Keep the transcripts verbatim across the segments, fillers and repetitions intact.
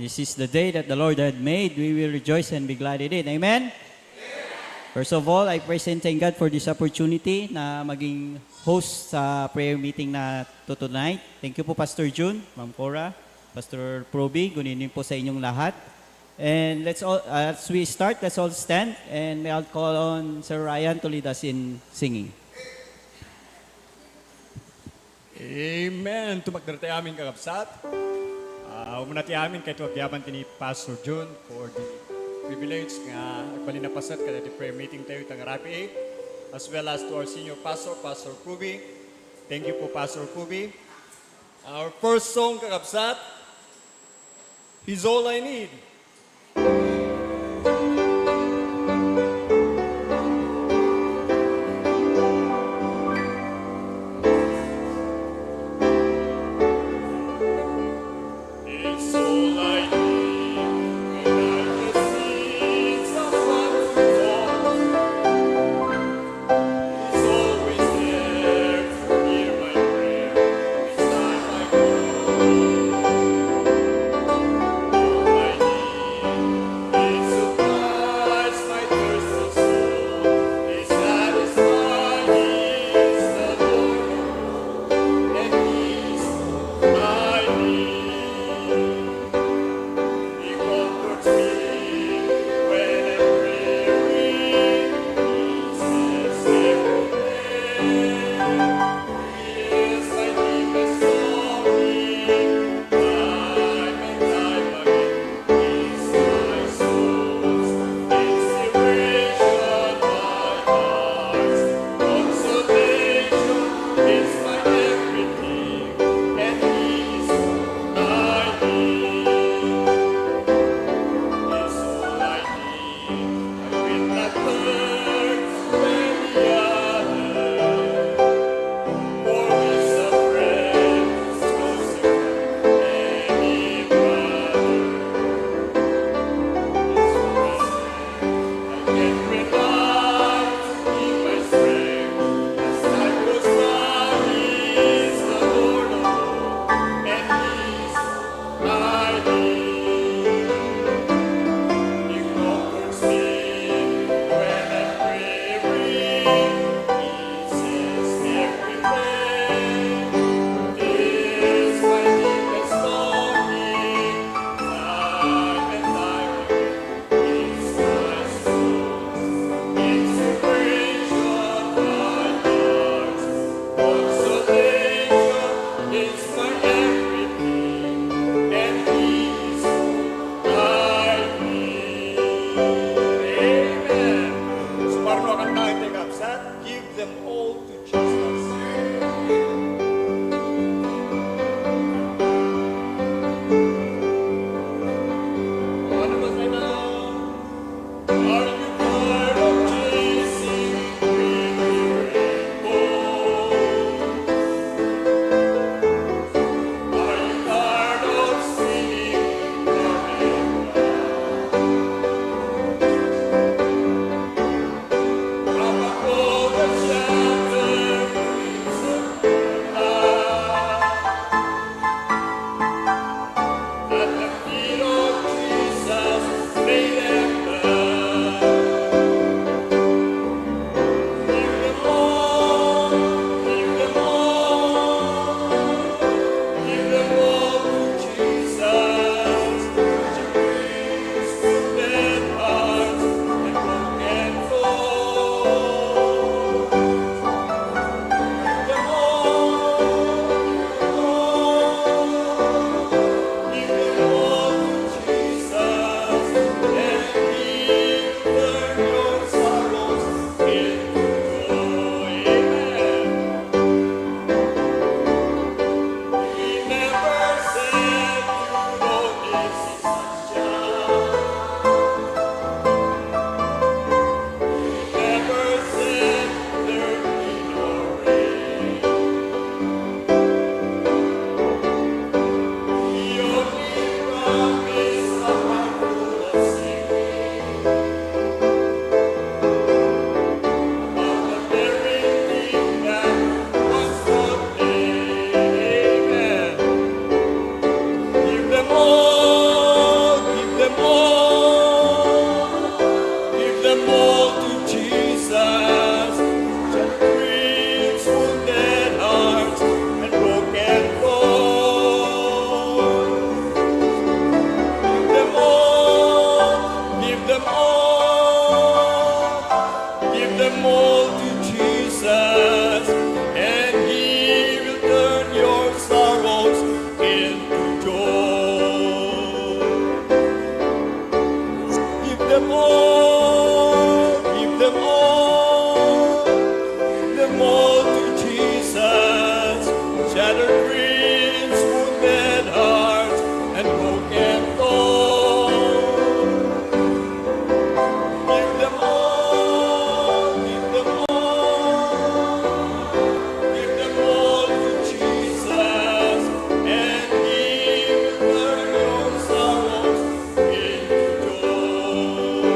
This is the day that the Lord had made. We will rejoice and be glad in it. Amen? First of all, I praise and thank God for this opportunity na maging host sa prayer meeting na to tonight. Thank you po, Pastor Jun, Ma'am Cora, Pastor Proby, good evening po sa inyong lahat. And let's all, as we start, let's all stand and may I call on Sir Ryan to lead us in singing. Amen. Tumakder tayo amin, kakabsat. Ah, umuna ti amin, kayto agyaman ti ni Pastor Jun for the privilege nga agbalin a paset kadagiti prayer meeting tayo itang rapi, as well as to our senior pastor, Pastor Kubi. Thank you po, Pastor Kubi. Our first song, kakabsat, He's All I Need. All, give them all, give them all to Jesus. Shattered dreams, wounded hearts, and broken souls. Give them all, give them all, give them all to Jesus, and He will turn your sorrows into joy.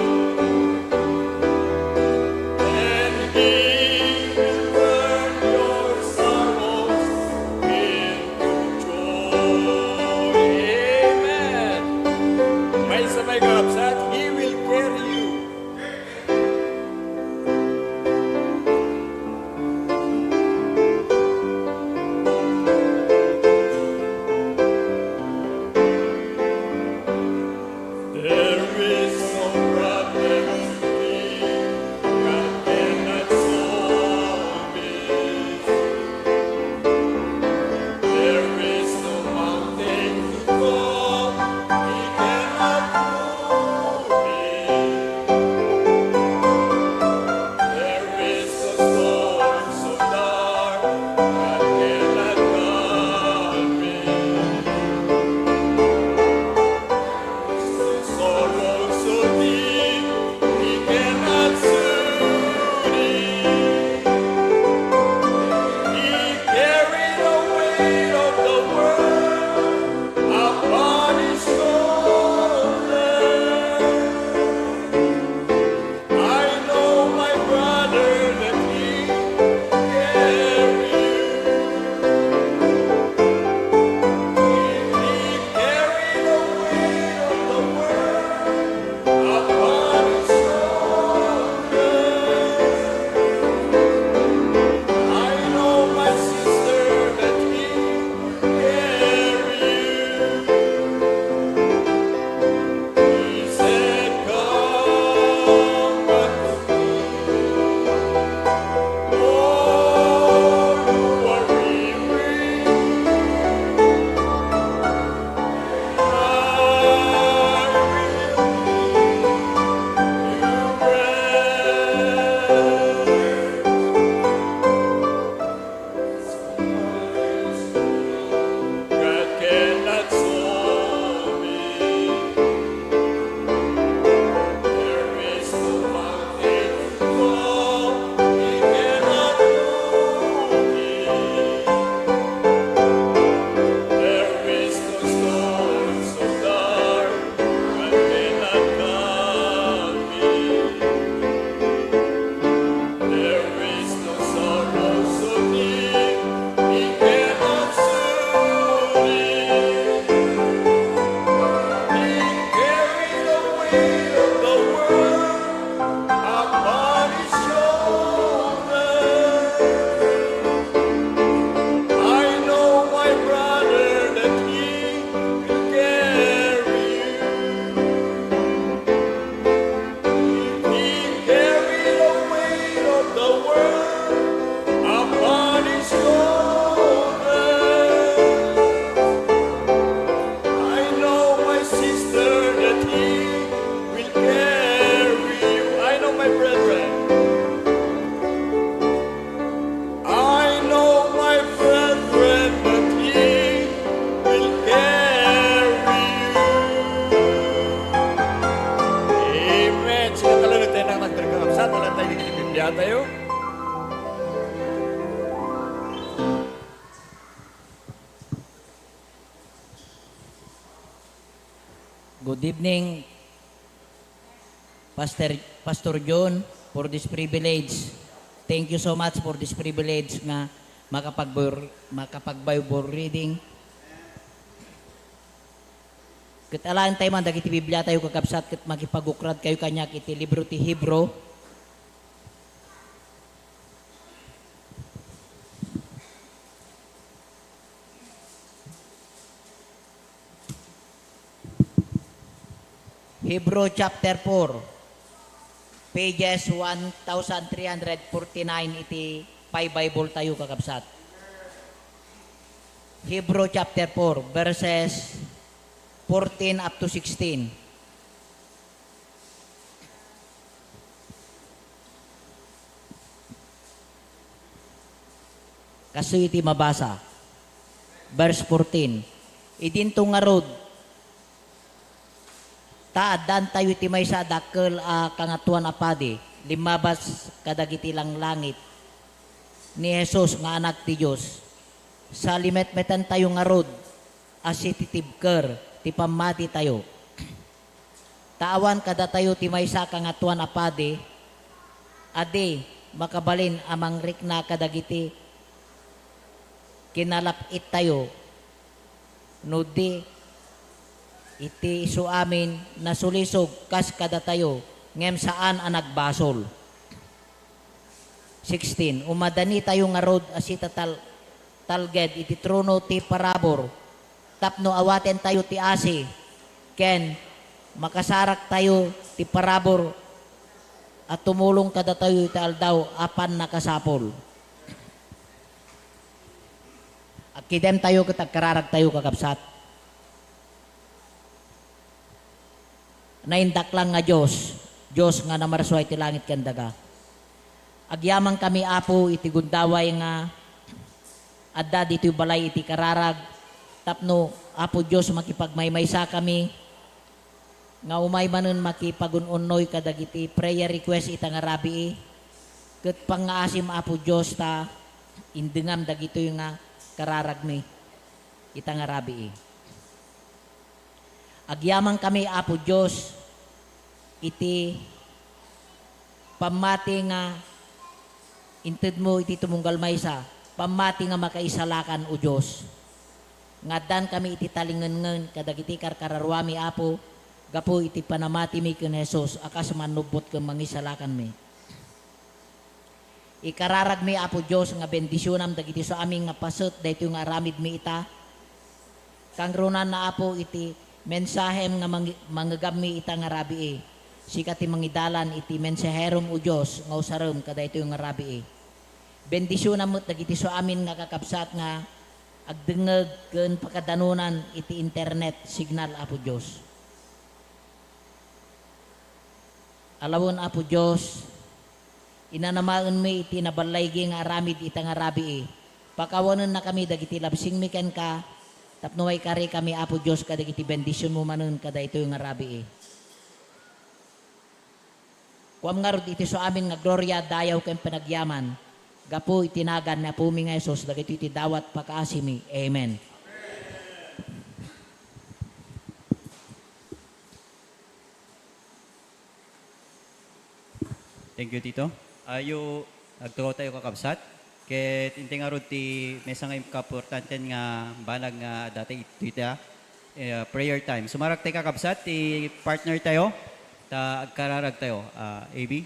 And He will turn your sorrows into joy. Amen. Maysa pay, kakabsat, He will carry you. There is no problem too big God cannot solve it. There is no mountain too tall He cannot move it. There is no storm so dark God cannot calm it. Sorrow so deep He cannot soothe it. He carried the weight of the world upon His shoulder. I know, my brother, that He carry you. He carry the weight of the world upon His shoulders. I know, my sister, that He carry you. He said, "Come unto me, all who are weary, I will give you rest." God cannot solve it. There is no mountain too tall He cannot move it. There is no storm so dark God cannot calm it. There is no sorrow so deep He cannot soothe it. He carried the weight of the world upon His shoulders. I know, my brother, that He will carry you. He carried the weight of the world upon His shoulders. I know, my sister, that He will carry you. I know, my brethren. I know, my brethren, that He will carry you. Amen. Sika talaga tayo nang nagdarkakapsat, wala tayo dagiti Biblia tayo. Good evening, Pastor, Pastor John, for this privilege. Thank you so much for this privilege nga makapag-, makapag-Bible reading. Ket alaen tayo man dagiti Biblia tayo, kakabsat, ket makipagukrad kayo kaniak iti libro ti Hebro. Hebrew chapter four, pages one thousand three hundred forty-nine iti pay Bible tayo, kakabsat. Hebrew chapter four, verses fourteen up to sixteen. Kastoy iti mabasa. Verse fourteen, Idinto ngarud, ta addantayo iti maysa a dakkel a Kangatoan a Padi, limmabas kadagiti langlangit, ni Jesus nga Anak ti Dios. Salimetmetentayo ngarud a sititibker ti pammatitayo. Ta awan kadatayo ti maysa a Kangatoan a Padi a di makabalin a mangrikna kadagiti kinalap-ittayo, no di iti isuamin nasulisog kas kadatayo, ngem saan a nagbasol. Sixteen, umadanitayo ngarud a sitatal-, talged iti trono ti parabur, tapno awatentayo ti asi, ken makasaraktayo ti parabur a tumulong kadatayo iti aldaw a pannakasapul. Agkidemtayo ket agkararagtayo, kakabsat. Naindaklan nga Dios, Dios nga namarsuay ti langit ken daga. Agyamankami, Apo, iti gundaway nga adda ditoy balay iti kararag, tapno, Apo Dios, makipagmaymaysakami nga umay manen makipagun-unnoy kadagiti prayer request ita nga rabii, ket pangngaasim, Apo Dios, ta indengam dagitoy nga kararagmi ita nga rabii. Agyamankami, Apo Dios, iti pammati nga intedmo iti tumunggal maysa, pammati nga makaisalakan, O Dios, nga addankami iti talingenngen kadagiti karkararuami, Apo, gapu iti panamatimi ken Jesus a kas mannubbot ken mangisalakanmi. Ikararagmi, Apo Dios, nga bendisionam dagiti suamin nga paset daytoy nga aramidmi ita. Kangrunanna, Apo, iti mensahem nga mang-, mangegammi ita nga rabii. Sika ti mangidalan iti mensaherom, O Dios, nga usarem kadaytoy nga rabii. Bendisionam met dagiti suamin nga kakabsat nga agdengngeg ken pakadanunan iti internet signal, Apo Dios. Alawen, Apo Dios, inanamaenmi iti naballaigi nga aramid ita nga rabii. Pakawanennakami dagiti labsingmi kenka, tapno maikarikami, Apo Dios, kadagiti bendisionmo manen kadaytoy nga rabii. Kuam ngarud iti suamin nga gloria, dayaw, ken panagyaman, gapu iti nagan ni Apomi nga Jesus, dagitoy ti dawat pakaasimi. Amen. Thank you, Tito. Ayo, agtugaw tayo, kakabsat. Ket intay ngarud ti maysa nga importante nga banag nga adda ita, eh, prayer time. Sumarak tayo, kakabsat, ti partner tayo, ta agkararag tayo. Ah, A B?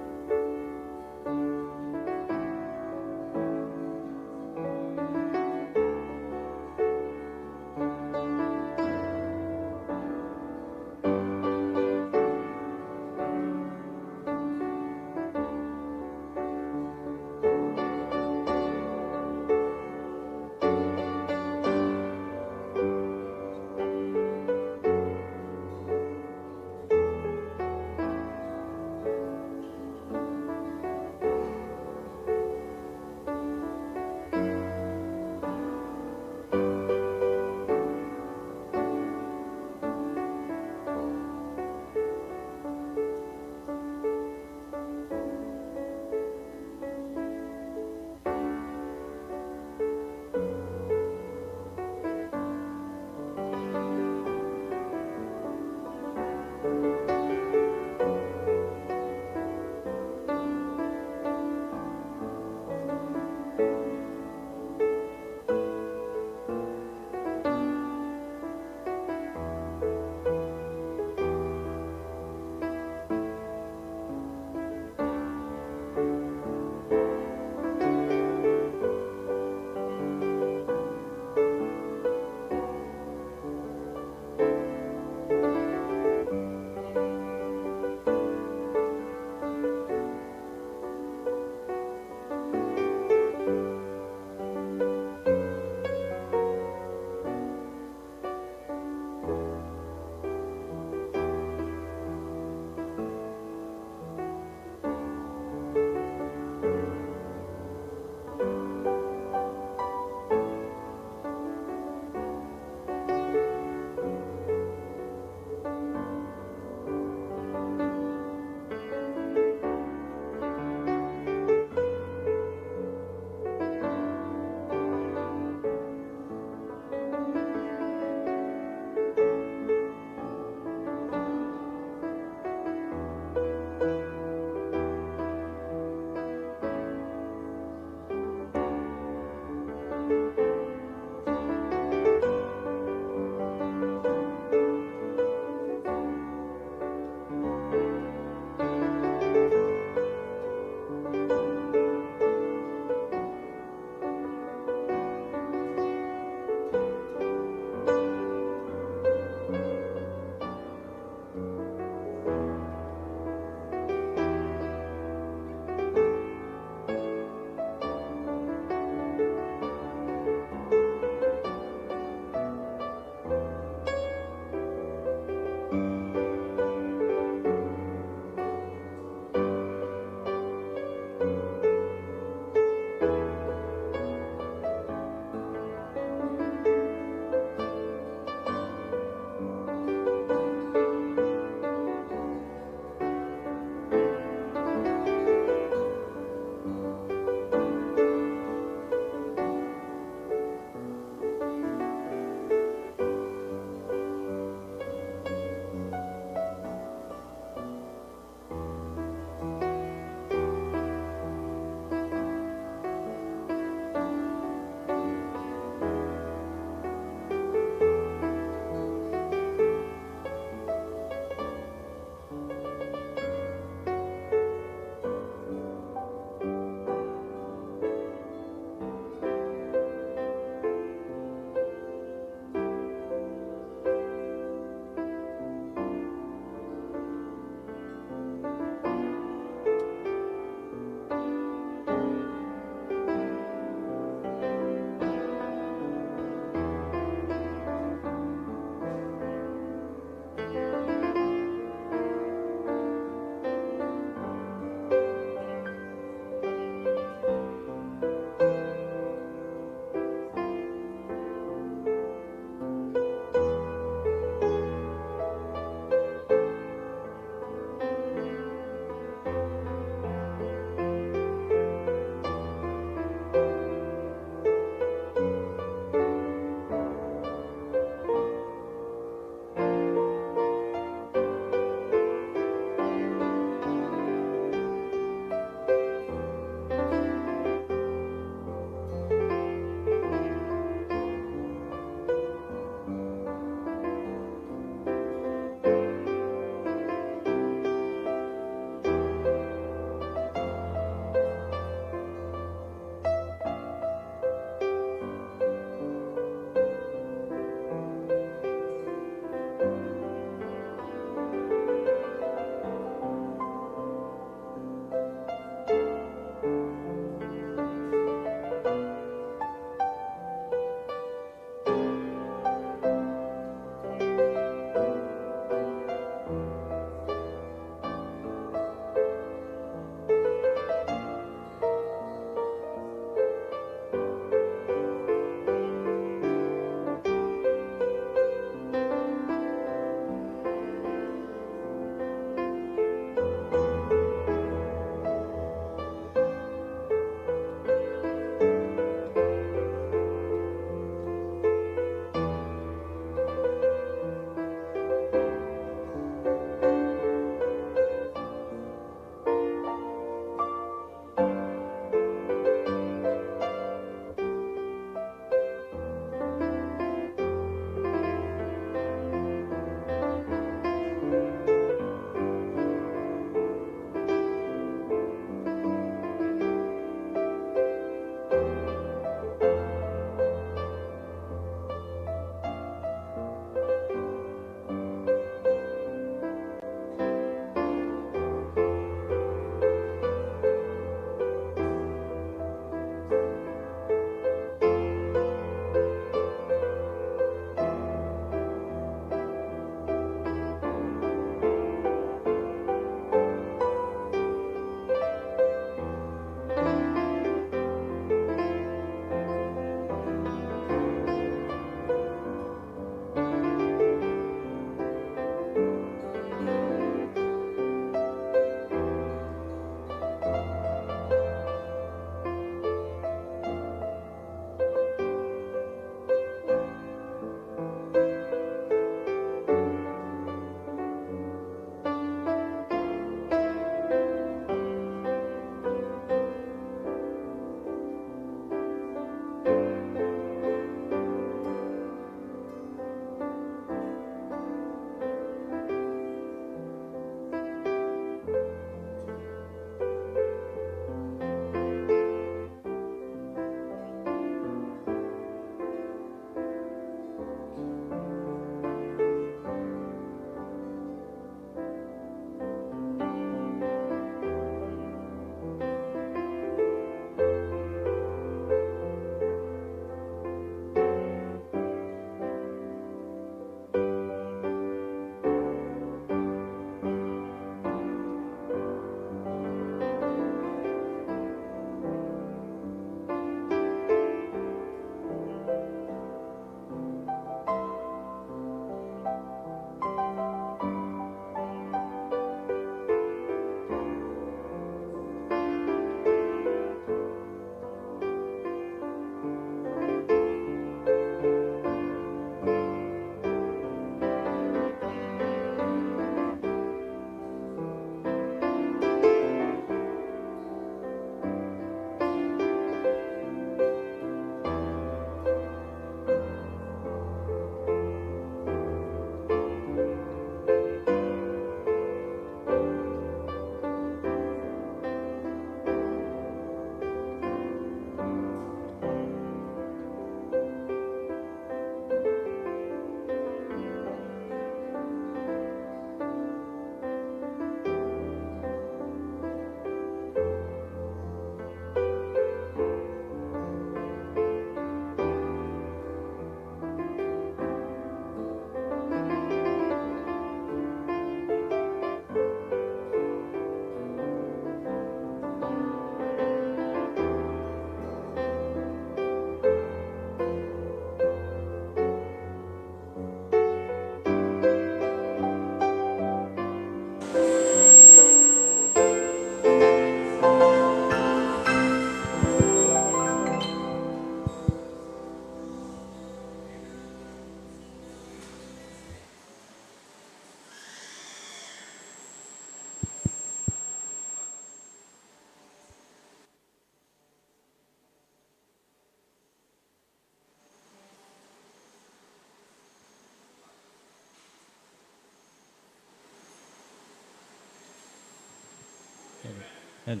Yan.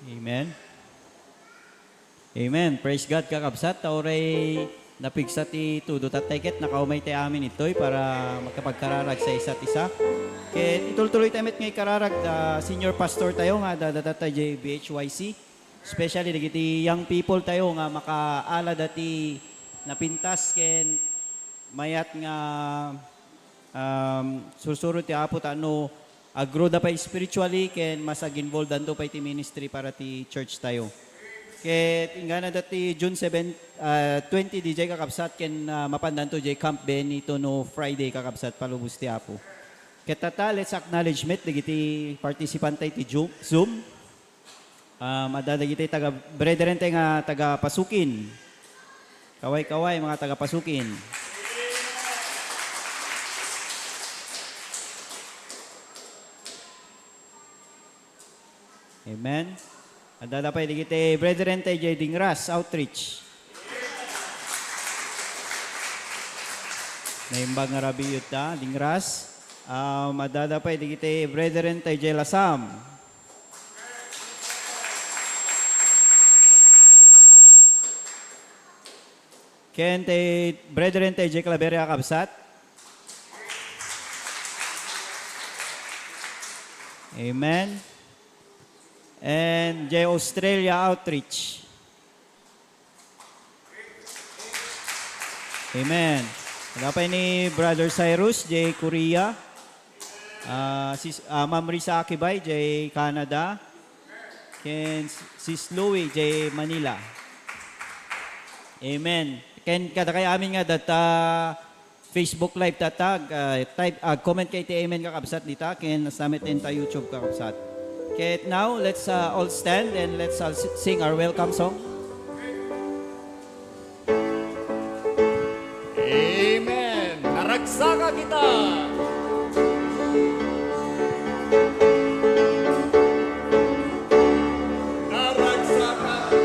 Amen. Amen. Praise God, kakabsat. Ta uray napigsa ti tudo, tatay ket nakaumay ti amin itoy para makapagkararag sa isa't isa. Ket itultuloy tayo met nga ikararag da senior pastor tayo nga adda datatta jay B H Y C. Especially dagiti young people tayo nga makaala dati napintas ken mayat nga, um, sursuro ti Apo ta no aggrow da pay spiritually ken mas ag-involve danto pay ti ministry para ti church tayo. Ket inggana dati June seven, ah, twenty D J kakabsat ken, ah, mapan danto jay Camp Benito no Friday kakabsat palubos ti Apo. Ket tata, let's acknowledge met dagiti participant tayo ti Ju-, Zoom. Ah, madadagiti taga, brethren tayo nga taga Pasukin. Kaway-kaway, mga taga Pasukin. Amen. Adda pay dagiti brethren tayo jay Dingras Outreach. Naimbag nga rabiyo ta, Dingras. Ah, madada pay dagiti brethren tayo jay Lasam. Ken ti brethren tayo jay Claveria, kabsat. Amen. And jay Australia Outreach. Amen. Adda pay ni Brother Cyrus jay Korea. Ah, sis-, ah, Ma'am Risa Akibay jay Canada. Ken s-, Sis Louie jay Manila. Amen. Ken kadakayo amin nga adda ta Facebook Live, tata, ah, type, ah, comment kayo iti amen, kakabsat, dita, ken nasamet din ta YouTube, kakabsat. Ket now, let's, ah, all stand and let's all s-, sing our welcome song. Amen. Naragsak a kita. Naragsak a kita.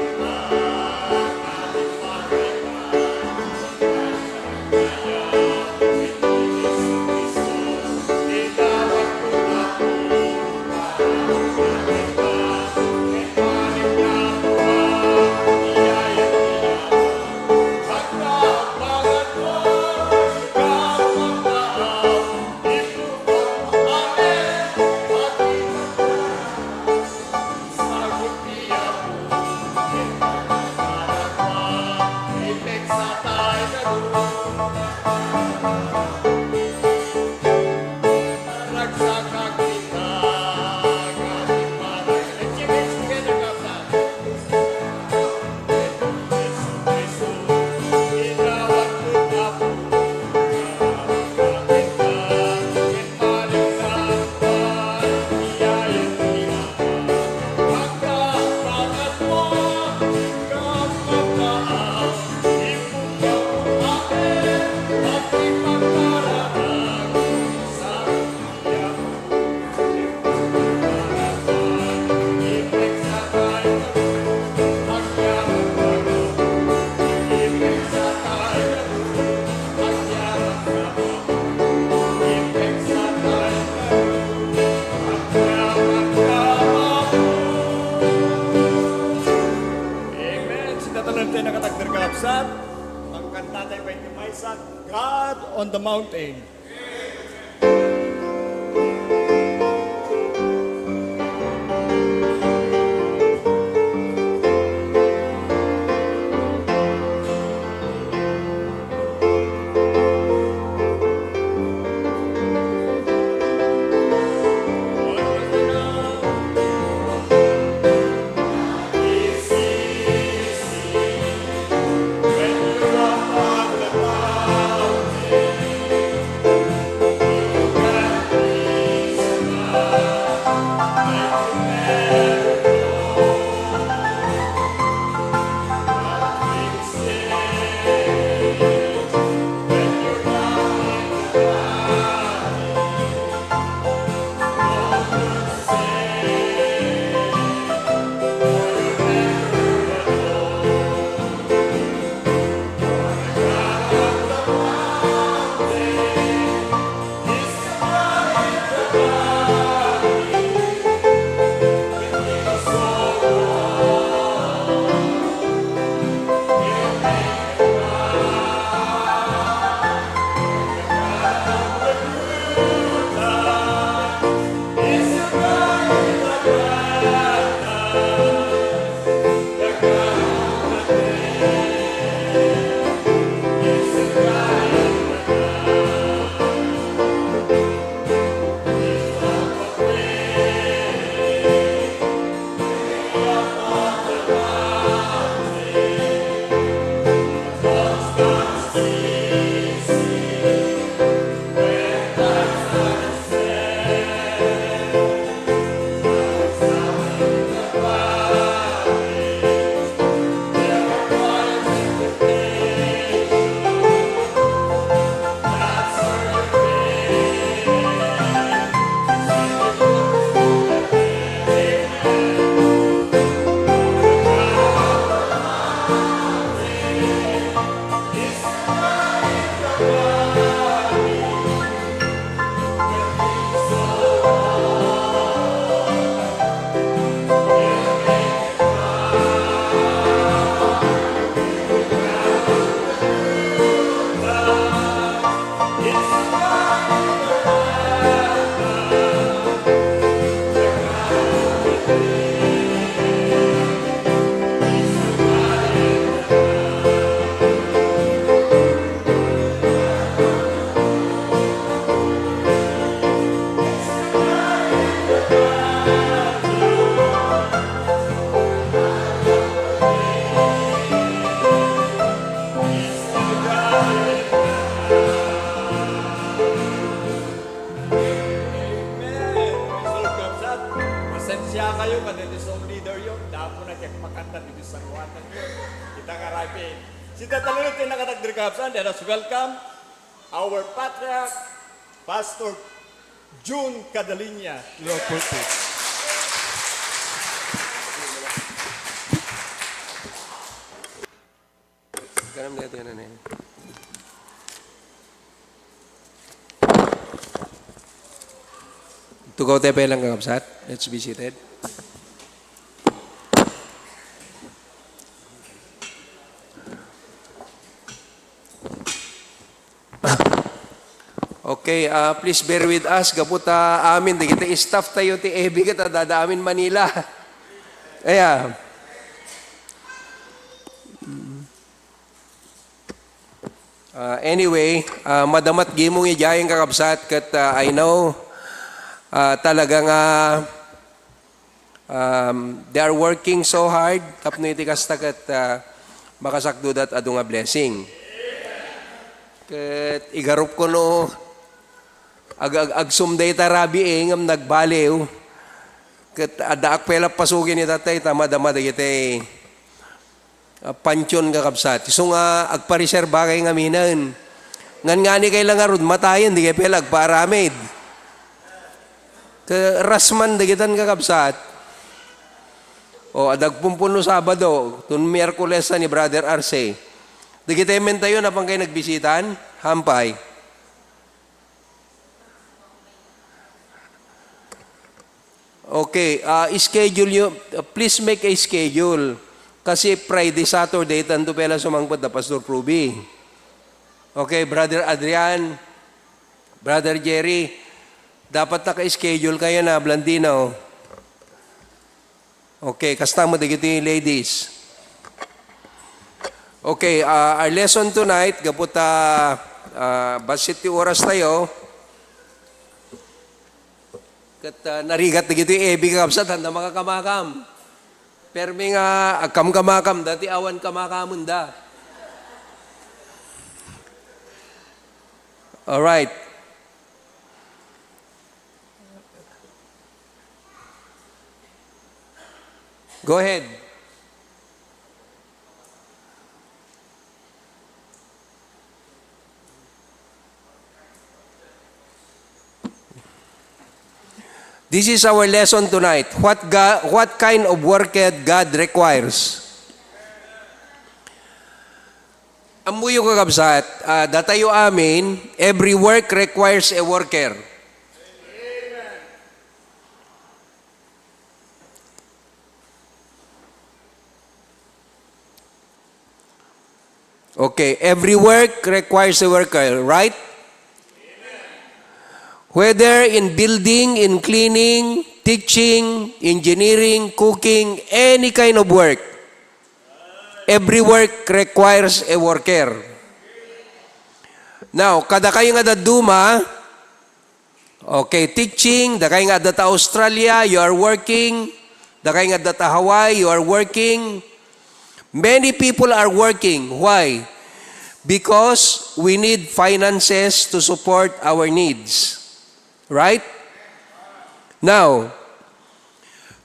Amen. Sika tanan tayo nakatagder, kakabsat. Mangkanta tayo pay iti maysa, God on the Mountain. Kadagiti song leader yo, dapona ti agpakanta ditoy sangoananyo. Ita nga rapid. Sida talaga ti nakatakder, kakabsat. Let us welcome our patriarch, Pastor Jun Cadaliña, Lord Pulpit. Kanam dito yun, ano yun? Tugaw tayo pa lang, kakabsat. Let's be seated. Okay, ah, please bear with us. Gapu ta amin, dagiti staff tayo ti A B ket adda amin Manila. Aya. Ah, anyway, ah, madamat gimong idiay, kakabsat, ket, ah, I know, ah, talaga nga Um, they are working so hard tapno iti kasta ket, ah, makasakduda ket adu nga blessing. Ket igarupko no ag-, ag-, agsum dayta rabii ngem nagbaliw. Ket addaak pay la pasogen ita, tay, ta madama dagiti Ah, pantion, kakabsat. Isu nga agpareserba kay ngaminen. Ngan ngani kay la ngarud matayen, di kay pay la agpaaramid. Ket rasman dagitan, kakabsat. O, adda agpumpuno Sabado, tun Miyerkules ni Brother Arce. Dagiti men tayo, napan kay nagbisitan? Hampay. Okay, ah, schedule you, please make a schedule. Kasi Friday, Saturday, tanto pela sumangpet da Pastor Ruby. Okay, Brother Adrian, Brother Jerry, dapat naka-schedule kayo na, Blandino. Okay, kasta mo dagiti ladies. Okay, ah, our lesson tonight, gapu ta, ah, bassit ti oras tayo. Ket, ah, narigat dagiti A B, kakabsat, anda makakamakam. Permi nga agkamkamakam, dati awan kamakamenda. All right. Go ahead. This is our lesson tonight. What God, what kind of worker God requires? Ammoyo, kakabsat, ah, datayo amin, every work requires a worker. Okay, every work requires a worker, right? Whether in building, in cleaning, teaching, engineering, cooking, any kind of work, every work requires a worker. Now, kadakayo nga dadduma, okay, teaching, dakay nga adda ta Australia, you are working. Dakay nga adda ta Hawaii, you are working. Many people are working. Why? Because we need finances to support our needs. Right? Now,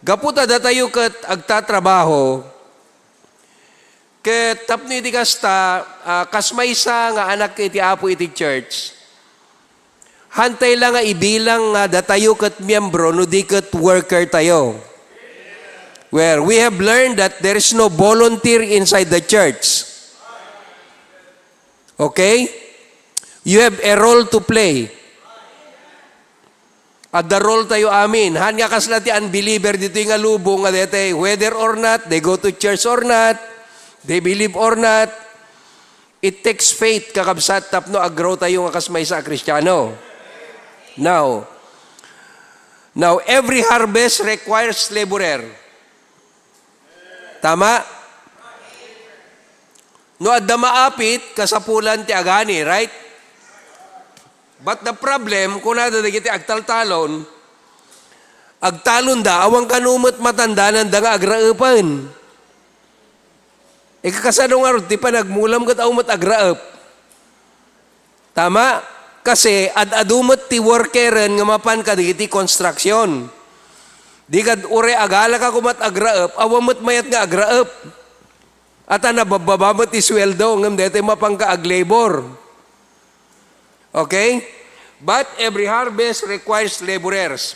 gapu ta datayo ket agtatrabaho, ket tapno iti kasta, ah, kas maysa nga anak iti Apo iti church, hantay la nga ibilang nga datayo ket miyembro no di ket worker tayo. Well, we have learned that there is no volunteer inside the church. Okay? You have a role to play. Adda role tayo amin. Han nga kasla ti unbeliever ditoy nga lubong nga daytay, whether or not, they go to church or not, they believe or not, it takes faith, kakabsat, tapno aggrow tayo nga kas maysa a Kristiano. Now, now, every harvest requires laborer. Tama? No adda maapit, kasapulan ti agani, right? But the problem, kunada dagiti agtaltalon, agtalonda, awan kano met matandananda nga agraepen. Ikakasano ngarud ti panagmulam ket awan met agraep? Tama? Kasi ad-adu met ti workeren nga mapan kadagiti construction. Di kad uray agalaka kumat agraep, awan met mayat nga agraep. Ata nababbaba met ti sueldo, ngem daytoy mapanka aglabor. Okay? But every harvest requires laborers.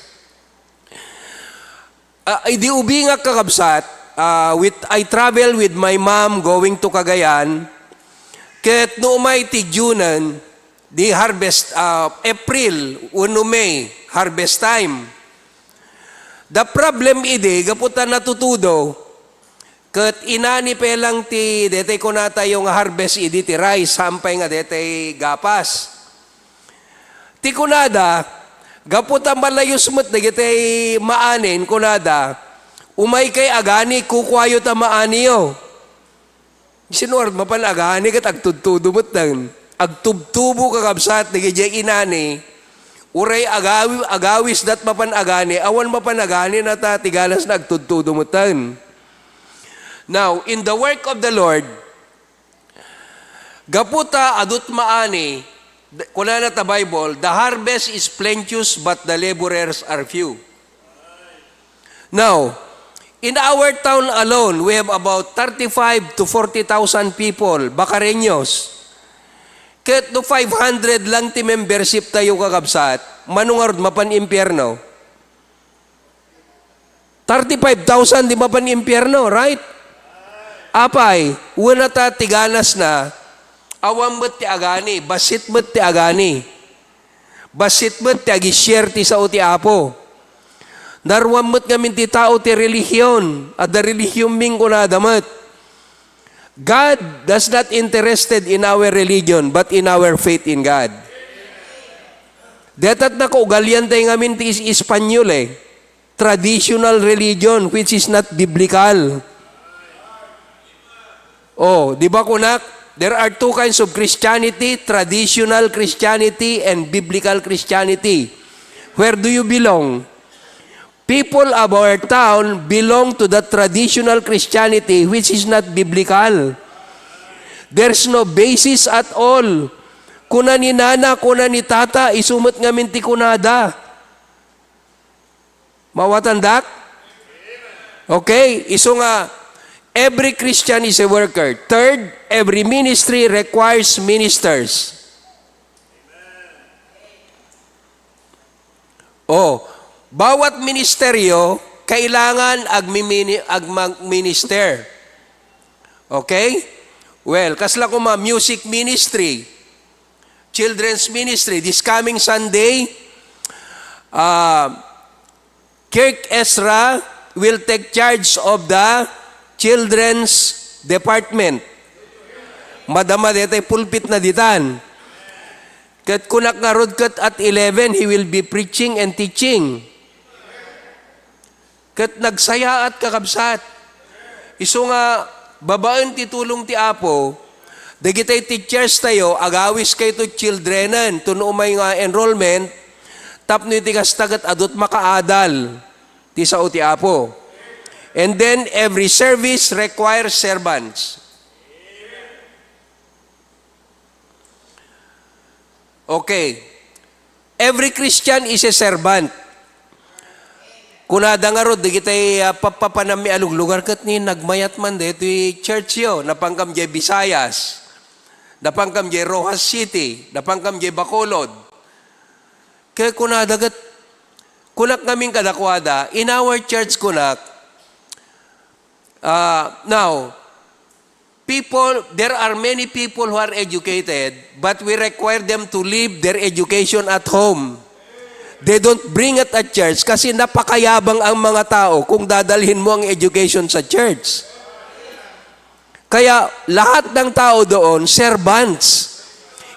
Ah, idi ubingak, kakabsat, ah, with, I travel with my mom going to Cagayan, ket no umay ti June, di harvest, ah, April wenno May, harvest time. The problem idi, gapu ta natutudo, ket inani pay lang ti, daytoy kunatayo nga harvest idi ti rice, saan pay nga daytoy gapas. Ti kunada, gapu ta malayus met dagiti maanin, kunada, "Umaykay agani, kukuayo ta maaniyo." Sino ngarud mapan agani ket agtudtudo metten? Agtubtubo, kakabsat, dagiti inani. Uray agawi-, agawis dat mapan agani, awan mapan agani na ta ti ganasna agtudtudo metten. Now, in the work of the Lord, gapu ta adut maani, d-, kunana ta Bible, "The harvest is plenteous, but the laborers are few." Now, in our town alone, we have about thirty-five to forty thousand people, Bacareños. Ket no five hundred lang ti membership tayo, kakabsat, mano ngarud mapan impierno? Thirty-five thousand di mapan impierno, right? Apay, wenno ta ti ganasna, awan met ti agani, bassit met ti agani. Bassit met ti agi-share ti sao ti Apo. Naruan met ngamin ti tao ti relihion, adda relihion mi, kunada met. God does not interested in our religion, but in our faith in God. Dayta ti nakaugalian tayo ngamin ti is-, Espanyol, eh. Traditional religion, which is not biblical. Oh, di ba kunak, there are two kinds of Christianity, traditional Christianity and biblical Christianity. Where do you belong? People of our town belong to the traditional Christianity, which is not biblical. There's no basis at all. Kuna ni nana, kuna ni tata, isu met ngamin ti kunada. Mawatandak? Okay, isu nga, every Christian is a worker. Third, every ministry requires ministers. Oh, bawat ministeryo, kailangan agmimini-, agmag-minister. Okay? Well, kasla koma music ministry, children's ministry. This coming Sunday, uh, Kirk Ezra will take charge of the children's department. Madama daytoy pulpit na ditan. Ket kunak ngarud ket at eleven, he will be preaching and teaching. Ket nagsayaat, kakabsat. Isu nga, babaen ti tulong ti Apo, dagiti teachers tayo, agawis kayto childrenen, tuno umay nga enrollment, tapno iti kasta ket adut makaadal ti sao ti Apo. And then, every service requires servants. Okay. Every Christian is a servant. Kunada ngarud, dagiti, ah, papapanammi a luglugar ket ni nagmayat man daytoy churchyo, napankam jay Visayas, napankam jay Roxas City, napankam jay Bacolod. Ket kunada ket, kunak ngamin kadakuada, in our church, kunak, ah, now, people, there are many people who are educated, but we require them to leave their education at home. They don't bring it at church kasi napakayabang ang mga tao kung dadalhin mo ang education sa church. Kaya lahat ng tao doon, servants.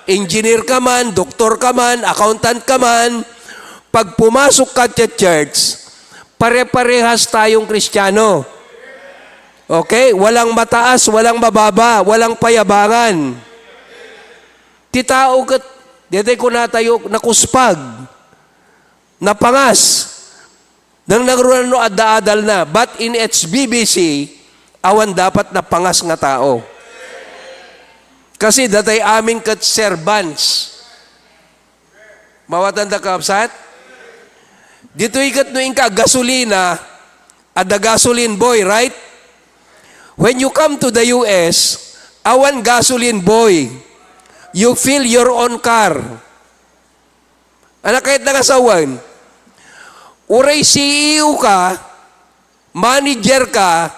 Engineer ka man, doktor ka man, accountant ka man, pag pumasok ka sa church, pare-parehas tayong Kristiyano. Okay? Walang mataas, walang mababa, walang payabangan. Ti tao ket, daytoy kunatayo, nakuspag, napangas. Nang nangruna no adda-adalna, but in H B B C, awan dapat napangas nga tao. Kasi datay amin ket servants. Mawatanda, kakabsat? Ditoy ket no inka gasolina, adda gasoline boy, right? When you come to the U S, awan gasoline boy. You fill your own car. Anak kayat na kasawan, uray C E O ka, manager ka,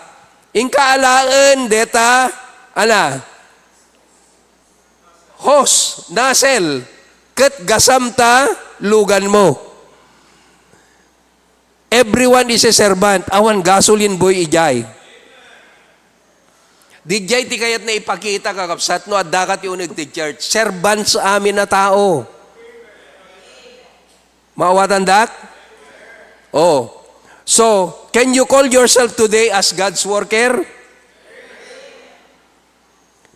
inka alaen deta, ana, hose, nozzle, ket gasam ta lugan mo. Everyone is a servant. Awan gasoline boy idiay. Didiay ti kayat na ipakita, kakabsat, no adda ka ti uneg ti church. Servants amin a tao. Maawatandak? Oh. So, can you call yourself today as God's worker?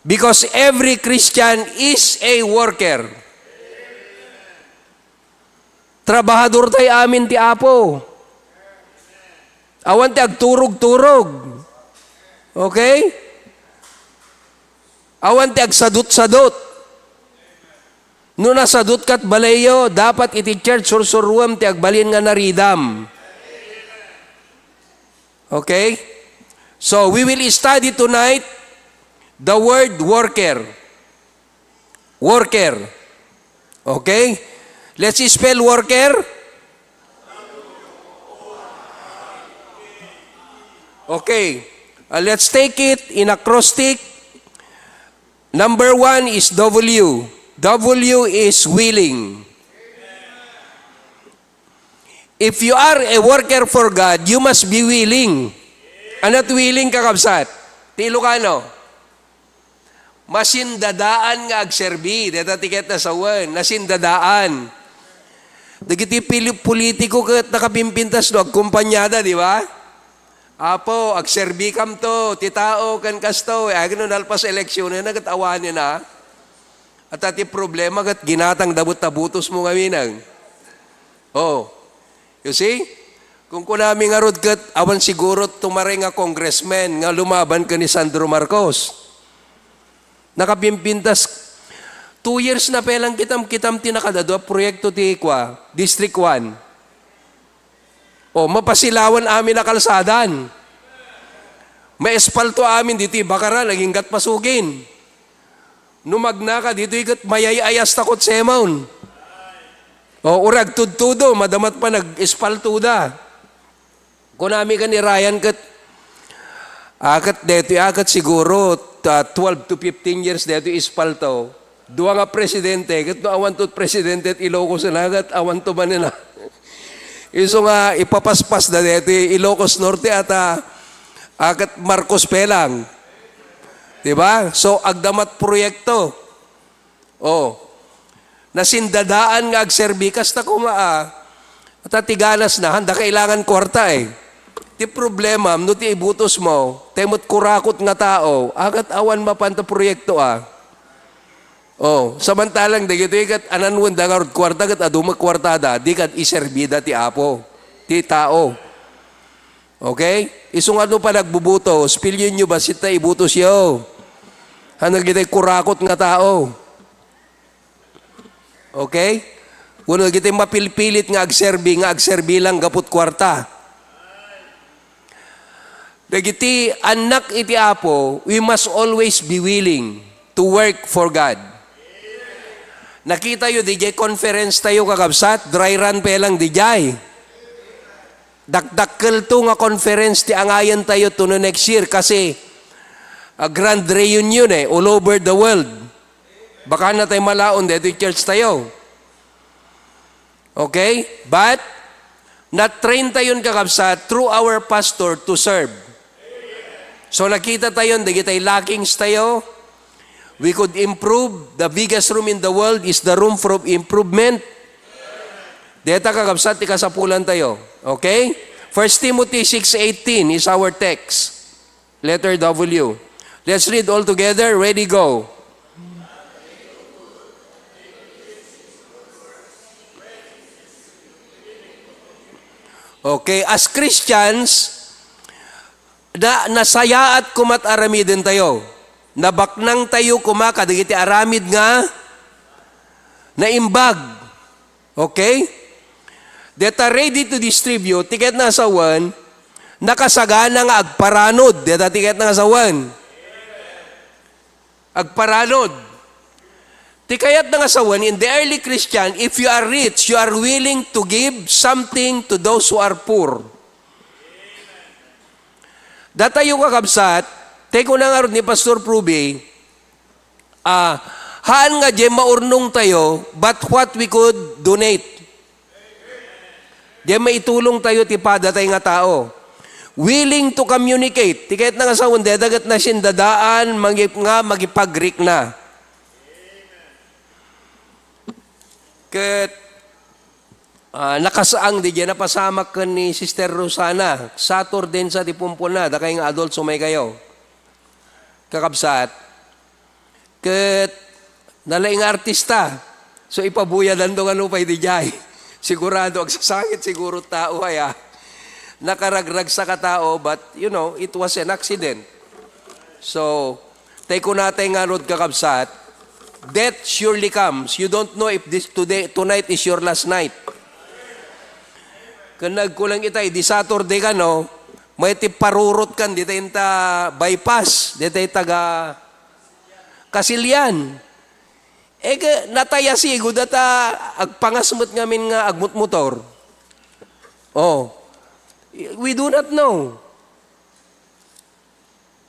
Because every Christian is a worker. Trabahador tay amin ti Apo. Awan ti agturog-turog. Okay? Awan ti agsadut-sadut. No nasadut kat balayyo, dapat iti church sursuruem ti agbalin nga naridam. Okay? So, we will study tonight the word worker. Worker. Okay? Let's spell worker. Okay. Uh, let's take it in acrostic. Number one is W. W is willing. If you are a worker for God, you must be willing. Ania ti willing, kakabsat? Ti Ilocano. Masindadaan nga agserbi. Deta ti ket nasawen. Nasindadaan. Dagiti pili-, politiko ket nakapimpintas no agkumpaniada, di ba? Apo, agserbikam to, ti tao, ken kasto. Ay, no nalpas eleksionen na, ket awanen na. At ti problema, ket ginatang dabut ta butos mo ngamin. Oh. You see? Kung kunami ngarud ket awan siguro tumaray nga congressman nga lumaban ken ni Sandro Marcos. Nakapimpintas. Two years na pelang kitam, kitam ti nakadadua proyekto ti kua, District one. O, mapasilawan amin a kalsadan. Maespalto amin ditoy Bakaran, aginggat Pasugin. No magnaka ditoy ket mayay-ayas ta kotsemon. O, uray agtudtudo, madamat pa nag-espalto da. Kunami ken ni Ryan ket, ah, ket detoy, ah, ket siguro, ah, twelve to fifteen years detoy espalto. Dua nga presidente, ket no awanto presidente ti Ilocos na, ket awanto manen a. Isu nga ipapaspas da detoy Ilocos Norte ata, ah, ket Marcos pelang. Di ba? So, agdamat proyekto. Oh. Nasindadaan nga agserbi. Kasta koma, ah, ta ti ganas na, handa kailangan kwarta, eh. Ti problema, no ti ibutos mo, tayo met kurakot nga tao, agat awan mapan ta proyekto, ah. Oh, samantalang dagitoy ket ananwen da ngarud kwarta ket adu met kwartada, di ket iserbida ti Apo, ti tao. Okay? Isu nga no panagbubutos, pilionyo bassit ta ibutosyo. Haan dagitoy kurakot nga tao. Okay? Wenno dagitoy mapilpilit nga agserbi, nga agserbi lang gapu ti kwarta. Dagiti annak iti Apo, we must always be willing to work for God. Nakitayo, didiay conference tayo, kakabsat, dry run pelang didiay. Dakdakkelto nga conference ti angayan tayo to no next year kasi, ah, grand reunion, eh, all over the world. Baka na tayo malaon detoy church tayo. Okay? But, na-train tayon, kakabsat, through our pastor to serve. So, nakita tayon, dagitay lackings tayo. We could improve. The biggest room in the world is the room for improvement. Deta, kakabsat, ti kasapulan tayo. Okay? First Timothy six eighteen is our text. Letter W. Let's read all together. Ready, go. Okay, as Christians, na, nasayaat koma't aramiden tayo. Nabaknang tayo koma kadagiti aramid nga naimbag. Okay? Deta ready to distribute, ti kayatna nga sawen, nakasagana nga agparanod. Deta ti kayatna nga sawen. Agparanod. Ti kayatna nga sawen, in the early Christian, if you are rich, you are willing to give something to those who are poor. Datayo, kakabsat, tay kuna ngarud ni Pastor Pruby, ah, haan nga diay maurnong tayo, but what we could donate. Diay maitulong tayo ti padatay nga tao. Willing to communicate. Ti kayatna nga sawen, dayta ket nasindadaan, mangip-, nga makipagrikna. Ket, ah, nakasaang di diay napasamak ken ni Sister Rosana. Saturday sa ti pumpona, dakay nga adults, umay kayo. Kakabsat, ket nalaing nga artista. So, ipabuyadanto nga nupay di diay. Sigurado, agsasakit siguro tao, aya. Nakaragragsak a tao, but, you know, it was an accident. So, tay kunatay ngarud, kakabsat, death surely comes. You don't know if this today, tonight is your last night. Ken nagkulang itay, di Saturday kano, may ti parurot kan, di tayo ta bypass, di tayo taga Kasilian. E, ke, natayasigo data agpangas met ngamin nga agmutmotor. Oh, we do not know.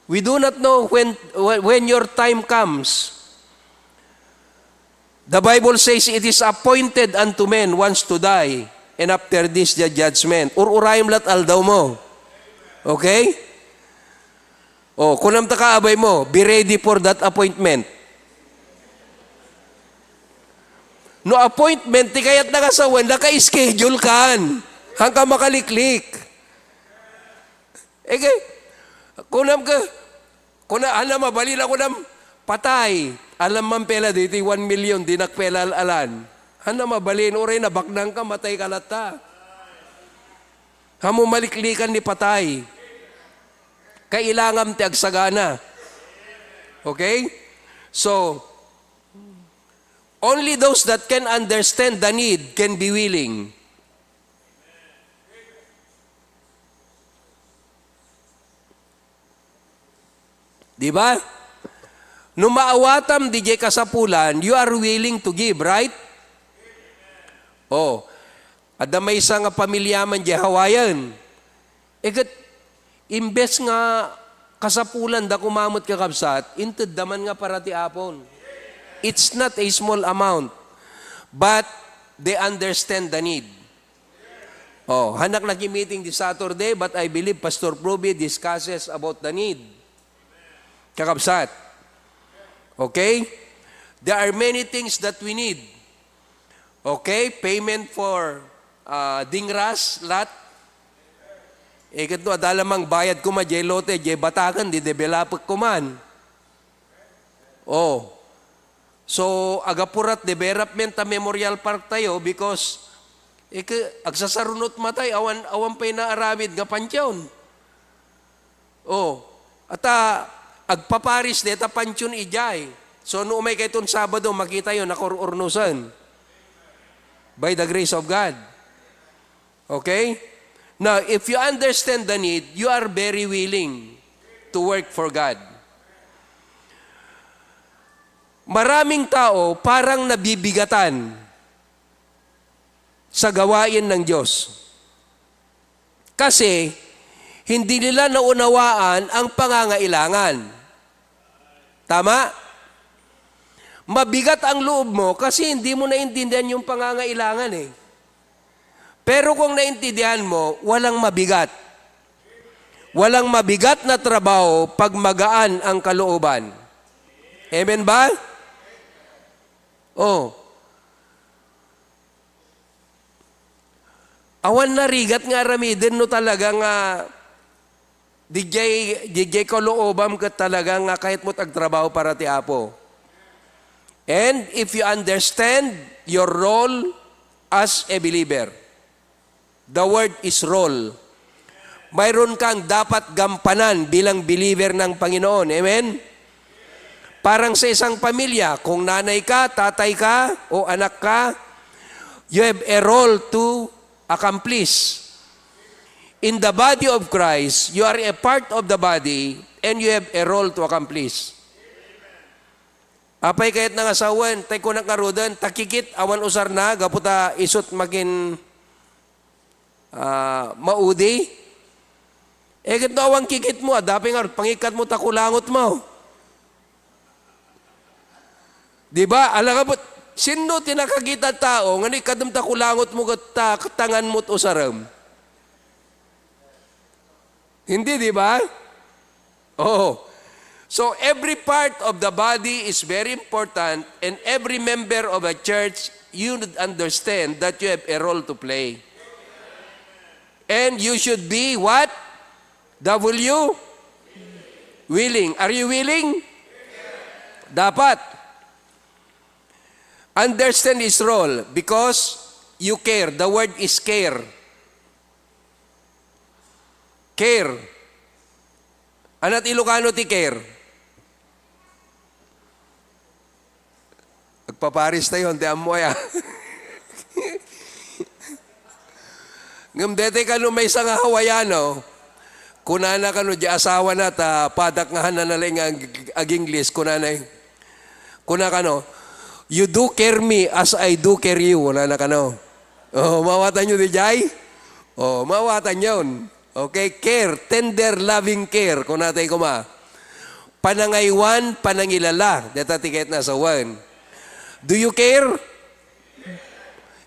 We do not know when, when your time comes. The Bible says, "It is appointed unto men once to die, and after this, the judgment." Ur-urayem lat aldaw mo. Okay? Oh, kunam ta kaabay mo, be ready for that appointment. No appointment, ti kayatna nga sawen, naka-schedule kan. Hangka makaliklik. Ege, kunam ka, kuna, ana mabalin a kunam, patay. Alam man pela ditoy one million, di nakpela al-alan. Ana mabalin, uray nabaknang ka, matay ka latta. Hamo maliklikan ni patay. Kailangan ti agsagana. Okay? So, only those that can understand the need can be willing. Di ba? No maawatam didiay kasapulan, you are willing to give, right? Oh, adda maysa nga pamilya man diay Hawaiian. E ket, imbes nga kasapulan da kumamet, kakabsat, intedda man nga para ti Apon. It's not a small amount, but they understand the need. Oh, hanak naging meeting this Saturday, but I believe Pastor Proby discusses about the need. Kakabsat. Okay? There are many things that we need. Okay? Payment for, ah, dingras, lot. E ket no, adda lamang bayad koma, diay lote, diay bataken, di developek koman. Oh. So, agapurat development ta Memorial Park tayo because, e, ke-, agsasarunot matay, awan, awan pay naaramid nga pantion. Oh, ata agpaparis deta pantion idiay. So, no umay kayton Sabado, makitayo, nakur-urnusen. By the grace of God. Okay? Now, if you understand the need, you are very willing to work for God. Maraming tao parang nabibigatan sa gawain ng Diyos. Kasi, hindi nila naunawaan ang pangangailangan. Tama? Mabigat ang loob mo kasi hindi mo naintindihan yung pangangailangan eh. Pero kung naintindihan mo, walang mabigat. Walang mabigat na trabaho pag magaan ang kalooban. Amen ba? Oh. Awan narigat nga aramiden no talaga nga didiay, didiay kaloobam ket talaga nga kayatmo ti agtrabaho para ti Apo. And if you understand your role as a believer, the word is role. Mayroon kang dapat gampanan bilang believer ng Panginoon. Amen? Parang sa isang pamilya, kung nanay ka, tatay ka, o anak ka, you have a role to Accomplish. In the body of Christ, you are a part of the body and you have a role to accomplish. Apay kayat nga sawen, tay kunak ngaruden, ta kikit awan usarna, gapu ta isut makin, ah, maudi. Eh, ket no awan kikit mo, adda pay ngarud, pangikat mo ta kulangot mo. Di ba? Alagapot, sinno ti nakakita tao nga no ikadem ta kulangot mo ket ta katangan mo usarem? Hindi, di ba? Oh. So every part of the body is very important, and every member of a church, you should understand that you have a role to play. And you should be what? W? Willing. Are you willing? Dapat. Understand his role because you care. The word is care. Care. Ania ti Ilocano ti care? Agpaparis tayo, ti ammo aya. Ngem daytoy kano maysa nga Hawaiano, kunana kano, di asawana ta padak nga hanana laeng nga ag-, ag-Ingles, kunana, kuna kano, "You do care me as I do care you," kunana kano. Oh, maawatan nyo di jay? Oh, maawatan yon. Okay, care, tender, loving care, kunatay kuma. Panangaywan, panangilala, deta ti kayat na sawen. Do you care?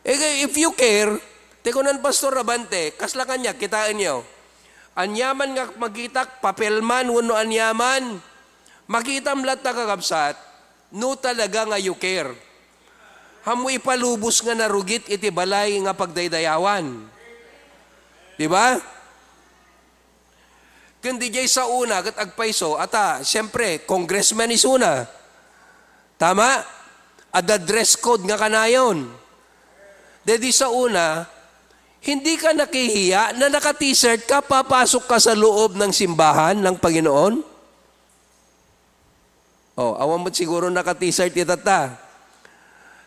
Eh, if you care, ti kunan Pastor Abante, kasla kaniak, kitaenyo. Aniaman nga makitak, papel man, wenno aniaman, makitam latta, kakabsat, no talaga nga you care. Ammo ipalubos nga narugit iti balay nga pagdaydayawan. Di ba? Ken di jay saona ket agpayso, ata, siyempre, congressman isuna. Tama? Adda dress code nga kanayon. Daydi saona, hindi ka nakihiya na naka-t-shirt ka, papasok ka sa loob ng simbahan ng Panginoon? Oh, awan met siguro naka-t-shirt itatta.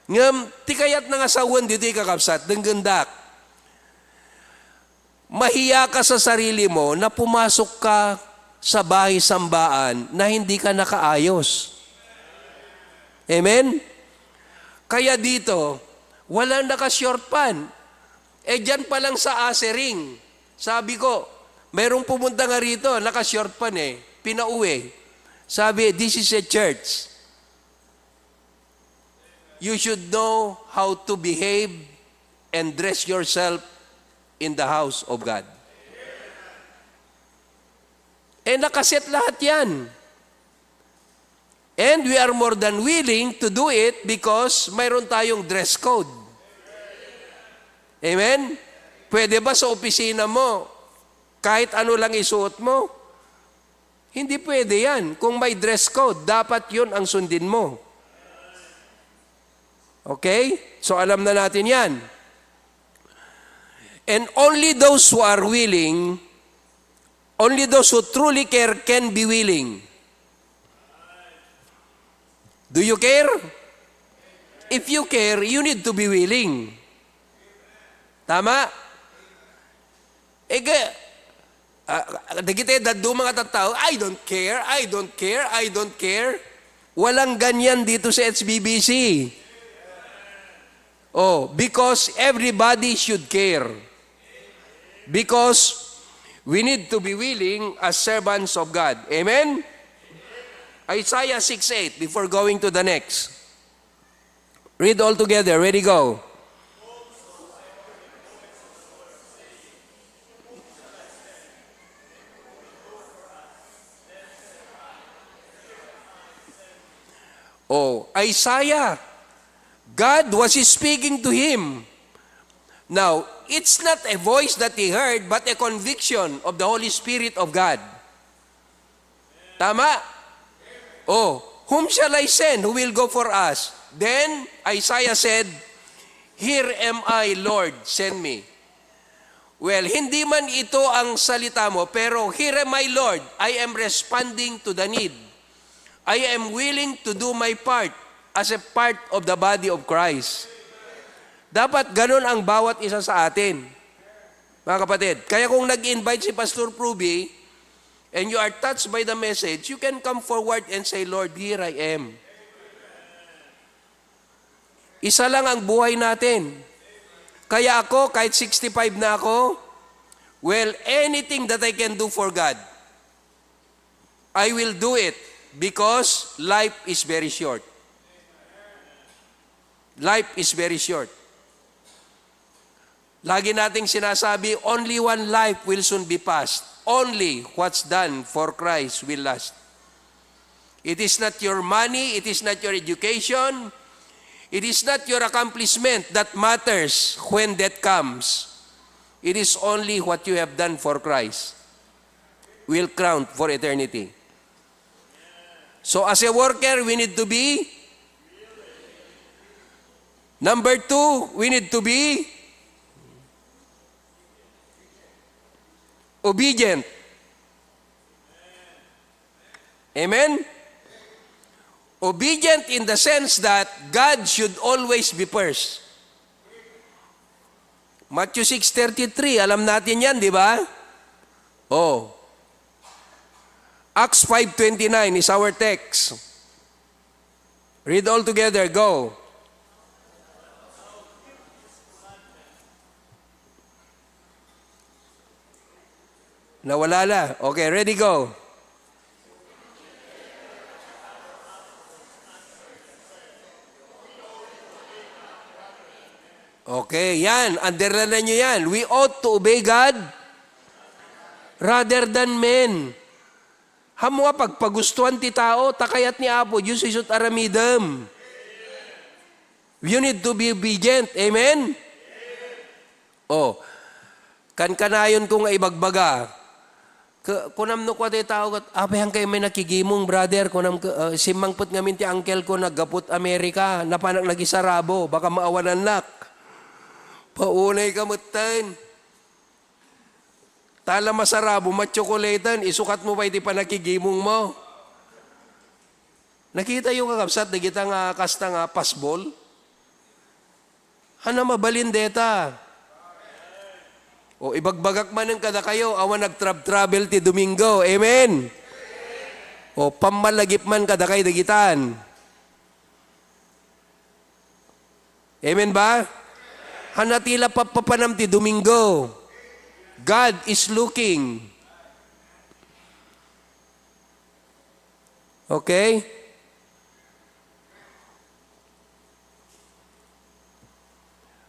Ngem, ti kayat na nga sawen ditoy, kakabsat, denggendak. Mahiya ka sa sarili mo na pumasok ka sa bahay sambaan na hindi ka nakaayos. Amen? Kaya dito, walang naka-short pant. Eh, diyan pa lang sa ushering, sabi ko, mayroong pumunta nga rito, naka-short pant eh, pinauwi. Sabi, "This is a church. You should know how to behave and dress yourself in the house of God." Eh, nakaset lahat yan. And we are more than willing to do it because mayroon tayong dress code. Amen? Pwede ba sa opisina mo, kahit ano lang isuot mo? Hindi pwede yan. Kung may dress code, dapat yun ang sundin mo. Okay? So, alam na natin yan. And only those who are willing, only those who truly care can be willing. Do you care? If you care, you need to be willing. Tama? Ega, ah, dagiti dadduma nga tattao, "I don't care, I don't care, I don't care." Walang ganyan dito sa H B B C. Oh, because everybody should care. Because we need to be willing as servants of God. Amen? Isaiah six eight, before going to the next. Read all together. Ready, go. Oh, Isaiah, God was speaking to him. Now, it's not a voice that he heard, but a conviction of the Holy Spirit of God. Tama? Oh, "Whom shall I send? Who will go for us?" Then Isaiah said, "Here am I, Lord, send me." Well, hindi man ito ang salita mo, pero, "Here am I, Lord. I am responding to the need. I am willing to do my part as a part of the body of Christ." Dapat ganun ang bawat isa sa atin. Mga kapatid, kaya kung nag-invite si Pastor Pruby and you are touched by the message, you can come forward and say, "Lord, here I am." Isa lang ang buhay natin. Kaya ako, kahit sixty-five na ako, well, anything that I can do for God, I will do it because life is very short. Life is very short. Lagi nating sinasabi, "Only one life will soon be passed. Only what's done for Christ will last." It is not your money, it is not your education, it is not your accomplishment that matters when death comes. It is only what you have done for Christ will count for eternity. So as a worker, we need to be, number two, we need to be obedient. Amen? Obedient in the sense that God should always be first. Matthew six thirty-three, alam natin yan, di ba? Oh. Acts five twenty-nine is our text. Read all together. Go. Nawala na. Okay, ready, go. Okay, yan. Underline nyo yan. We ought to obey God rather than men. Hamu a pagpagustuan ti tao, ta kayat ni Apo Dios isu't aramidem. You need to be obedient. Amen? Oh, kankanayonko nga ibagbaga. Ka-, kunam no kua ti tao ket, "Apay, haankayo met nakigimong, brother?" Kunam, ka-, ah, simmangpet ngamin ti uncle ko, naggapu't Amerika, napanak nagisarabo, baka maawanannak. Paunay ka metten. Ta la masarabo, matsokoleten, isukat mo pay ti panakigimong mo. Nakita yo, kakabsat, dagita nga kasta nga pasbol? Haan a mabalin deta. O, ibagbagak manen kadakayo, awan nagtrab-travel ti Domingo. Amen? O, pammalagip man kadakay dagitan. Amen ba? Haan a ti la pappapanam ti Domingo. God is looking. Okay?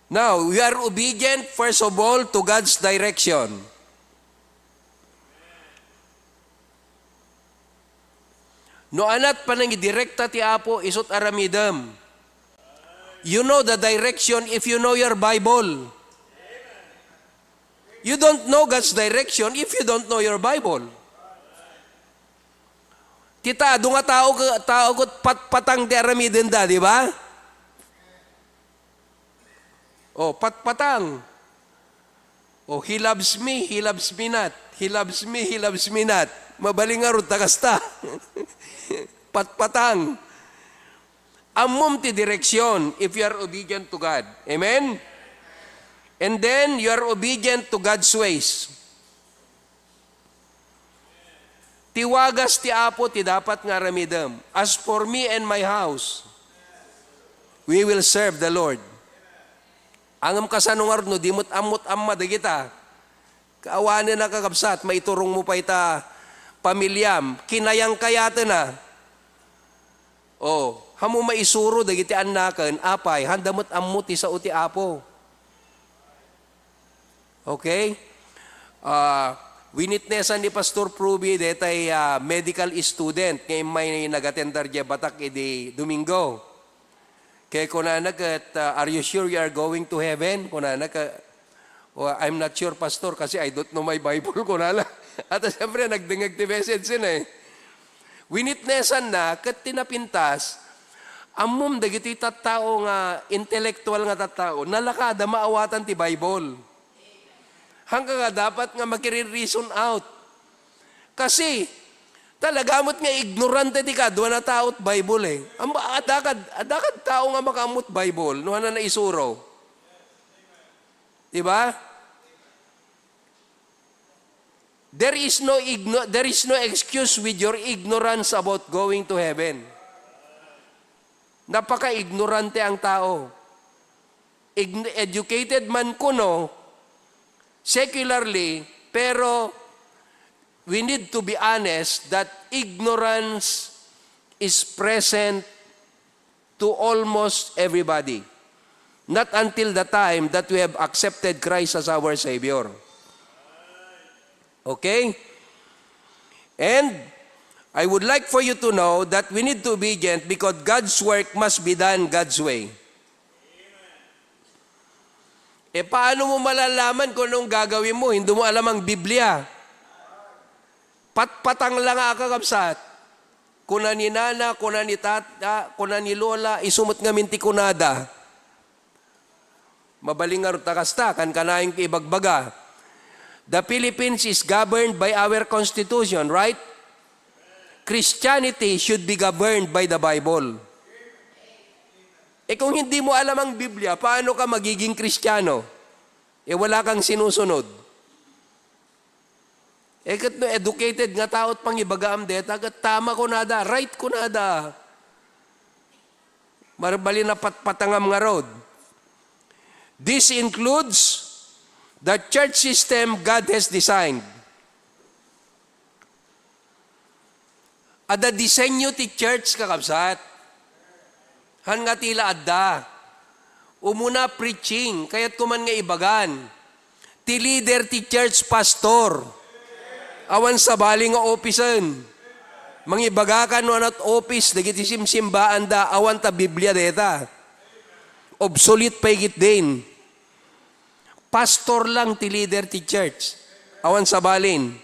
Now, we are obedient, first of all, to God's direction. No ania't panangidirekta ti Apo, isu't aramidem. You know the direction if you know your Bible. You don't know God's direction if you don't know your Bible. Ti ta-, adu nga tao, tao ket patpatang ti aramidenda, di ba? Oh, patpatang. Oh, he loves me, he loves me not. He loves me, he loves me not. Mabalin ngarud ta kasta. Patpatang. Ammom ti direksyon if you are obedient to God. Amen? And then, you are obedient to God's ways. Ti wagas ti Apo ti dapat nga aramidem. "As for me and my house, we will serve the Lord." Ngem kasano ngarud no di met ammot amma dagita? Kaawanen a kakabsat, maiturong mo pay ta pamiliam, kinayangkayatena. O, hamu maisuro dagiti annaken, apay, haanda met ammo ti sao ti Apo. Okay? Ah, winitnessan ni Pastor Pruby, detay, ah, medical student nga immay nagatendar diay batak idi Domingo. Kaya kunana ket, ah, "Are you sure you are going to heaven?" Kunana ka, "Oh, I'm not sure, Pastor, kasi I don't know my Bible," kunana. At siyempre, nagdengngeg ti message yun eh. Winitnessan na, ket ti napintas, ammom dagiti tattao nga intellectual nga tattao, nalakada maawatan ti Bible. Hangka nga dapat nga makire-reason out. Kasi, talaga met nga ignorante ti kaduana tao't Bible eh. Am-, adakad, adakad tao nga makaammo't Bible, no, haan a naisuro. Di ba? There is no igno-, there is no excuse with your ignorance about going to heaven. Napaka-ignorante ang tao. Ign-, educated man kuno, secularly, pero we need to be honest that ignorance is present to almost everybody. Not until the time that we have accepted Christ as our Savior. Okay? And I would like for you to know that we need to obedient because God's work must be done God's way. E, paano mo malalaman kung anong gagawin mo? Hindi mo alam ang Biblia. Patpatang lang nga, kakabsat. Kuna ni nana, kuna ni tata, kuna ni lola, isu met ngamin ti kunada. Mabalingar ta kasta, kankanayon ti ibagbaga. The Philippines is governed by our constitution, right? Christianity should be governed by the Bible. E kung hindi mo alam ang Biblia, paano ka magiging Kristiyano? E wala kang sinusunod. E ket no educated nga tao ti pangibagaam deta, ket tama kunada, right kunada. Mabalin a patpatangam ngarud. This includes the church system God has designed. Adda disenyo ti church, kakabsat. Han nga ti la adda. Umuna preaching, kayatko man nga ibagan. Ti leader ti church, pastor. Awan sabali nga opisan. Mangibagaka no ania ti opis dagiti simsimbaanda, awan ta Biblia deta. Obsolete pay ketdin. Pastor lang ti leader ti church. Awan sabalin.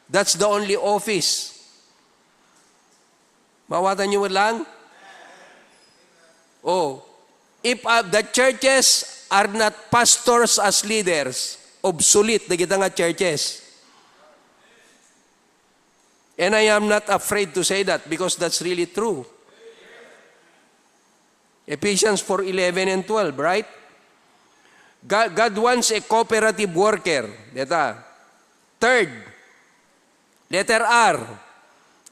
That's the only office. Maawatanyo met lang? Oh. If, uh, the churches are not pastors as leaders, obsolete dagita nga churches. And I am not afraid to say that because that's really true. Ephesians four eleven and twelve, right? God, God wants a cooperative worker. Deta. Third, letter R.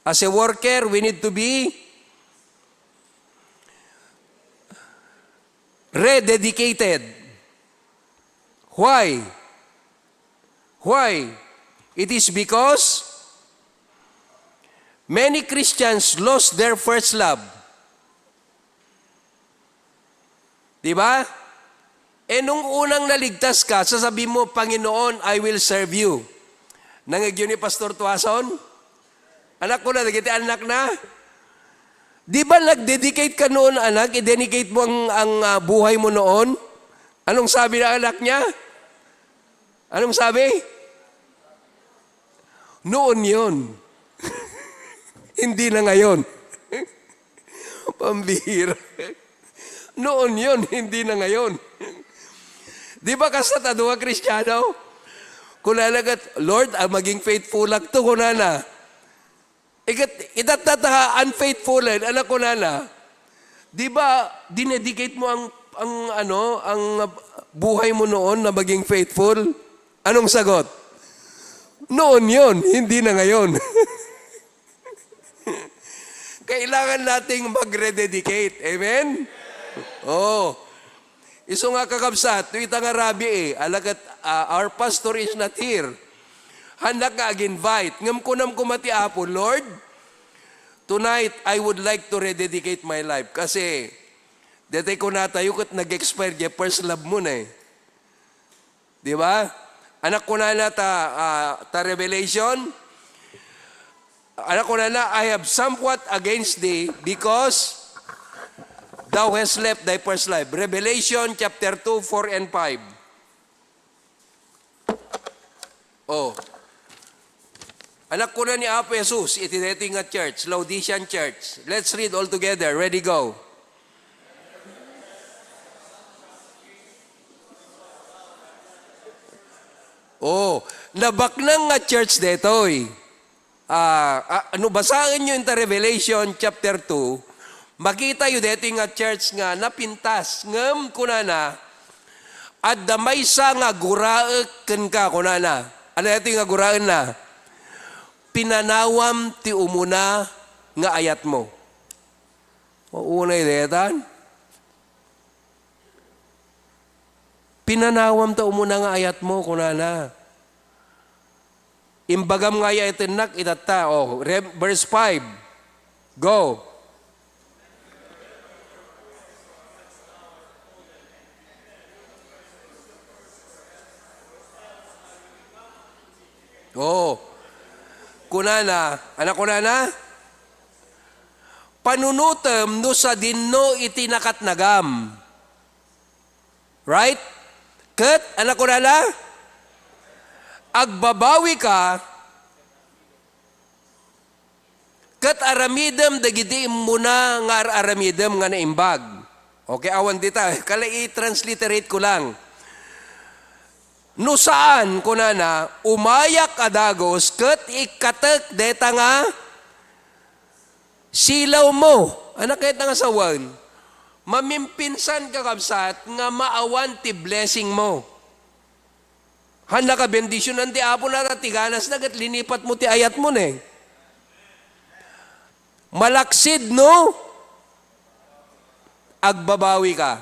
As a worker, we need to be rededicated. Why? Why? It is because many Christians lost their first love. Di ba? E nung unang naligtas ka, sasabi mo, "Panginoon, I will serve you." Nangegyo ni Pastor Tuason? Anak ko na, dagiti anak na. Di ba nag-dedicate ka noon, anak? I-dedicate mo ang, ang, ah, buhay mo noon? Anong sabi ng anak niya? Anong sabi? Noon yon. Hindi na ngayon. Pambihira. Noon yon, hindi na ngayon. Di ba kasta ta dua Kristiano? Kunana ket, "Lord, ah, maging faithful ak to," kunana. Iket, itatta ta unfaithful, eh, anak ko nana. Di ba, dinedicate mo ang, ang, ano, ang buhay mo noon na maging faithful? Anong sagot? Noon yon, hindi na ngayon. Kailangan nating magrededicate. Amen? Oh. Isu nga kakabsat, no ita nga rabii, eh, alagat, ah, our pastor is not here. Hannak nga ag-invite. Ngem kunam koma ti Apo, "Lord, tonight I would like to rededicate my life." Kasi, detay kunatayo ket nag-expire diay first love mo na eh. Di ba? Anak kunana ta, ah, ta Revelation. Anak kunana, "I have somewhat against thee because thou hast left thy first love." Revelation chapter two, four and five. Oh. Anak kuna ni Apo Jesus, iti daytoy nga church, Laodicean church. Let's read all together. Ready, go. Oh, nabaknang nga church daytoy. Ah, ah, no basaenyo inta Revelation chapter two, makitayo daytoy nga church nga napintas, ngem kunana, "Adda maysa nga aguraek kenka," kunana. Ano ito nga guraenna? Pinanawam ti umuna nga ayatmo. O, unay detan. Pinanawam ta umuna nga ayatmo, kunana. Imbagam nga ayatennak, itatta. O, Rev-, verse five. Go. Oo. Kunana, ano kunana? Panunotem no sadinno iti nakatnagam. Right? Ket, ano kunana? Agbabawika, ket aramidem dagiti immuna nga ar-aramidem nga naimbag. Okay, awan dita. Kala i-transliterate ko lang. No saan, kunana, umayak a dagus ket ikkatek deta nga silawmo. Anak ket nga sawen, mamimpinsan, kakabsat, nga maawan ti blessing mo. Hanna ka bendisionan ti Apo na, tiganas na ket linipat mo ti ayat mo ne. Malaksid no agbabawi ka.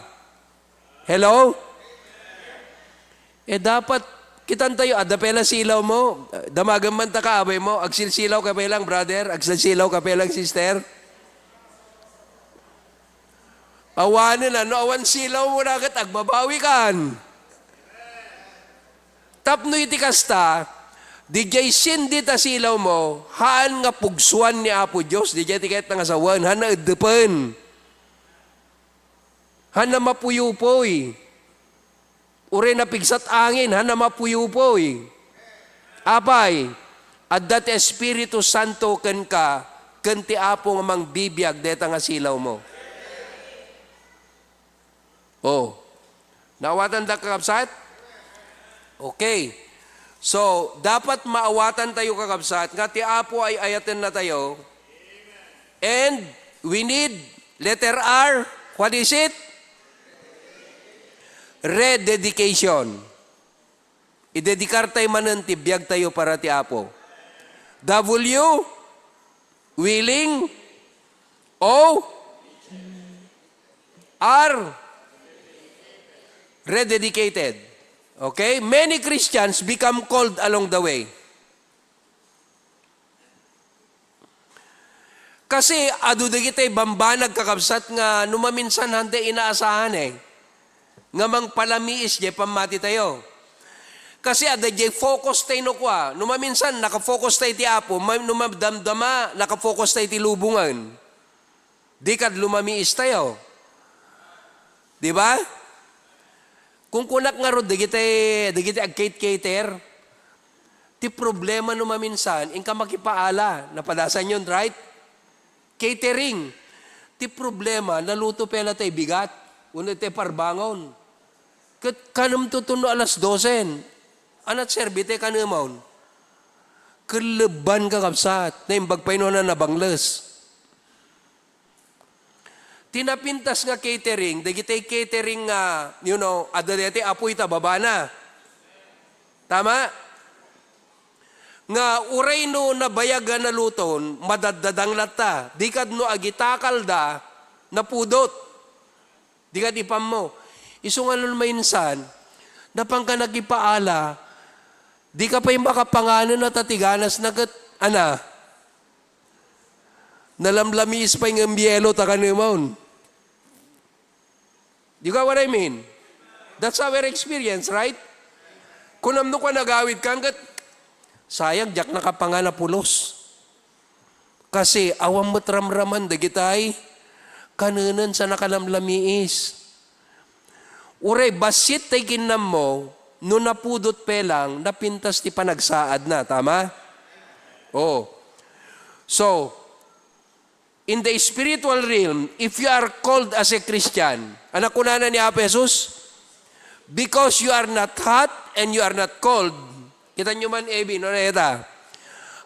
Hello? Eh, dapat kitan tayo, adda pay la silaw mo, damagan man ta ka abay mo, agsilsilaw ka pay lang, brother, agsilsilaw ka pay lang, sister. Awanen, ano, awan silaw mo na ket agbabawi kan. Tapno iti kasta, didiay sindi ta silaw mo, haan nga pugsuan ni Apo Dios, didiay ti ket nga sawen, haan na eddepen. Haan na mapuyupoy. Uray napigsat angin, haan na mapuyupoy. Apay, adda ti Espiritu Santo kenka, ken ti Apo nga mangbibiag deta nga silaw mo. Oh. Naawatan da, kakabsat? Okay. So, dapat maawatan tayo, kakabsat, nga ti Apo ay ayaten na tayo. And we need, letter R, what is it? Rededication. Idedikar tayo manen ti biag tayo para ti Apo. W, willing. O, R, rededicated. Okay? Many Christians become cold along the way. Kasi adu dagiti bambanag, kakabsat, nga no maminsan handa inaasahan, eh, nga mangpalamiis diay pammati tayo. Kasi adda diay focus tayo no kua. No maminsan, nakafocus tayo ti Apo. Ma-, no madamdama, nakafocus tayo ti lubongan. Di kad lumamiis tayo. Di ba? Kung kunak ngarud, dagiti, dagiti agkate-cater, ti problema no maminsan, inka makipaala, napadasan yon, right? Catering. Ti problema, naluto pay la tay bigat, wenno tay parbangon. Ket kanem to no alas dosen, anat serbi tay kanemon. Kelleban, kakabsat, naimbag pay no na nabangles. Ti napintas nga catering, dagiti catering nga, you know, adda daytoy apuy ta babana. Tama? Nga uray no nabayag nga naluton, madaddadang latta. Di kad no agitakal da, napudot. Di kad ipammo. Isu nga no maminsan, napanka nakipaala, di ka pay makapanganen a tatiganas na ket, ana, nalamlamiis pay ngem yelo ta kanemon. You got what I mean? That's our experience, right? Kunam no kua nagawid kan ket, sayang, diak nakapangan a pulos. Kasi awan met ramraman dagitay kanenen sa nakalamlamiis. Uray bassit tay kinnammo, no napudot pay lang, napintas ti panagsaad na. Tama? Oo. So, in the spiritual realm, if you are called as a Christian, ano kunana ni Apo Jesus? Because you are not hot and you are not cold. Kita nyo man, A B, no, na ita.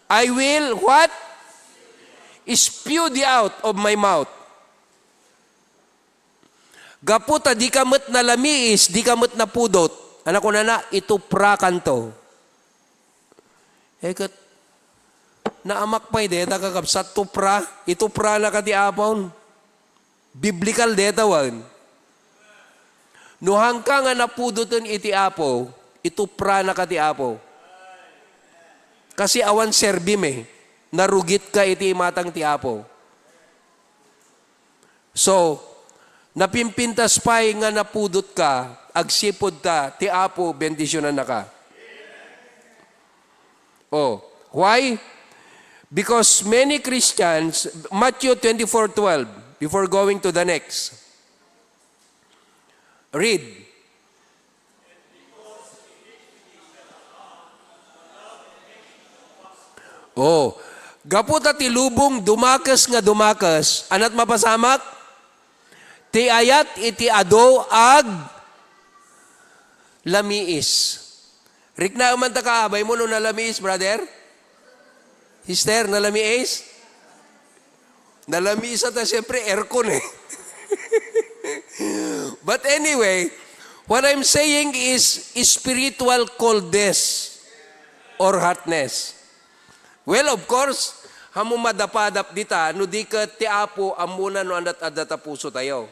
I will, what? Spew thee out of my mouth. Gapu ta di ka met nalamiis, di ka met napudot. Ano kunana? Ituprakanto. Eh, ket, naamak pay deta, kakabsat, tupra. Itupranaka ti Apon. Biblical deta, wen. No haanka nga napudoten iti Apo, itupranaka ti Apo. Kasi awan serbim, eh. Narugitka iti imatang ti Apo. So, napimpintas pay nga napudotka, agsipud ta ti Apo bendisionannaka. Oh, why? Because many Christians, Matthew twenty-four twelve, before going to the next. Read. Oh, gapu ta ti lubong dumakes nga dumakes, anat mapasamak? Ti ayat iti adu ag lamiis. Riknaem man ta kaabay mo no nalamiis, brother? Sister, nalamiis? Nalamiis ata, siyempre, aircon eh. But anyway, what I'm saying is spiritual coldness or hotness. Well, of course, haanmo madapadap dita, no di ket ti Apo, ammona no anat adda ta puso tayo.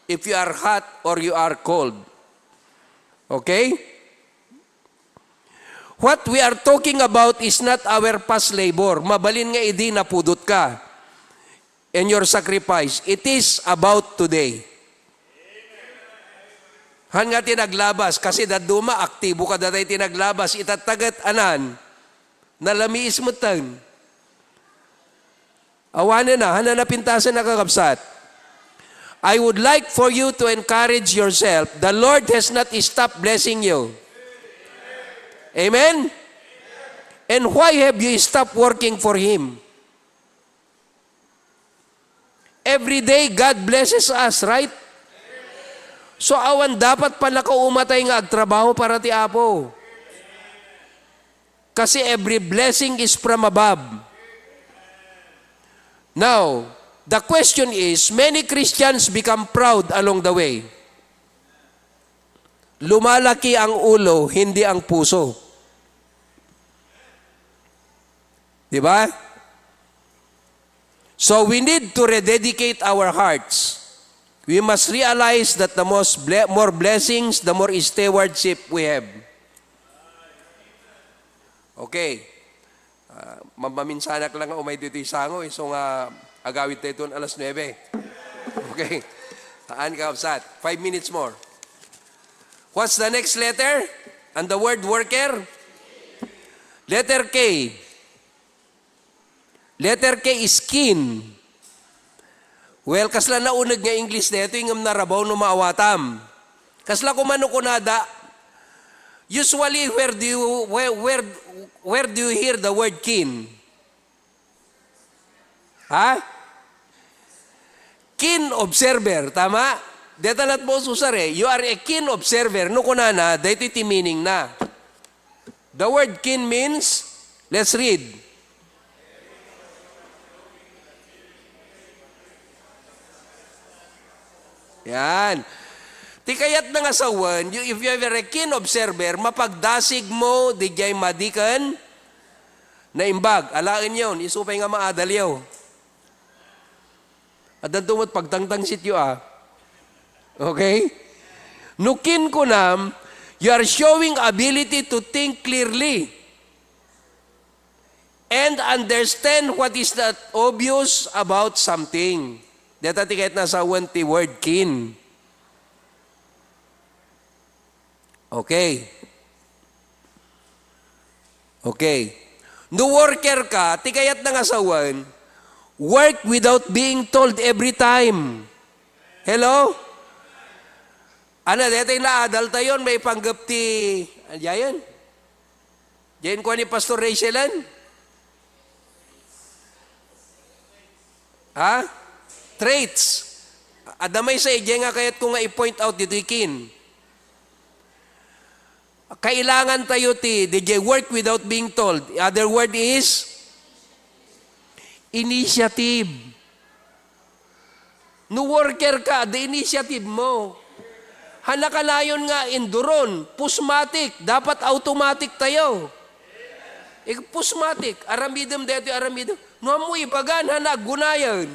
If you are hot or you are cold. Okay? What we are talking about is not our past labor. Mabalin nga idi napudotka and your sacrifice. It is about today. Haan nga ti naglabas, kasi dadduma, aktibo kada tay ti naglabas, itatta ket anan, nalamiis metten. Awanen na, haan a napintasen a kakabsat. I would like for you to encourage yourself. The Lord has not stopped blessing you. Amen? And why have you stopped working for Him? Every day, God blesses us, right? So, awan dapat panakaumatay nga agtrabaho para ti Apo. Kasi every blessing is from above. Now, the question is, many Christians become proud along the way. Lumalaki ang ulo, hindi ang puso. Di ba? So we need to rededicate our hearts. We must realize that the most ble-, more blessings, the more stewardship we have. Okay. Ah, mamaminsanak lang nga umay ditoy sango, isu nga agawid tayo ton alas nuebe. Okay. Haan, kakabsat. Five minutes more. What's the next letter? And the word worker? Letter K. Letter K is kin. Well, kasla nauneg nga English daytoy ngem narabaw no maawatam. Kasla koma no kunada, usually, where do you, where, where, where do you hear the word kin? Ha? Keen observer, tama? Deta lat mo susar eh. You are a keen observer. No kunana, daytoy ti meaning na. The word keen means, let's read. Yan. Ti kayat na nga sawen, you, if you are a keen observer, mapagdasig mo, di jay madiken, naimbag. Alaen yon, isu pay nga maadal yo. Addanto met pagtangtangsit yo, ah. Okay? No keen kunam, you are showing ability to think clearly and understand what is not obvious about something. Deta ti kayat na sawen ti word keen. Okay. Okay. No worker ka, ti kayat na nga sawen, work without being told every time. Hello? Ana, detay naadal tayon, maipanggep ti, ano diayen? Diayen ko ni Pastor Rachel, an? Ha? Traits. Adda maysa idiay nga kayatko nga i-point out ditoy kin. Kailangan tayo ti, diay work without being told. Other word is initiative. No worker ka, the initiative mo. Haan a kanayon nga induron, pusmatik, dapat automatic tayo. Ipusmatik, aramidem daytoy aramidem. No ammo ibagan, han aggunayen.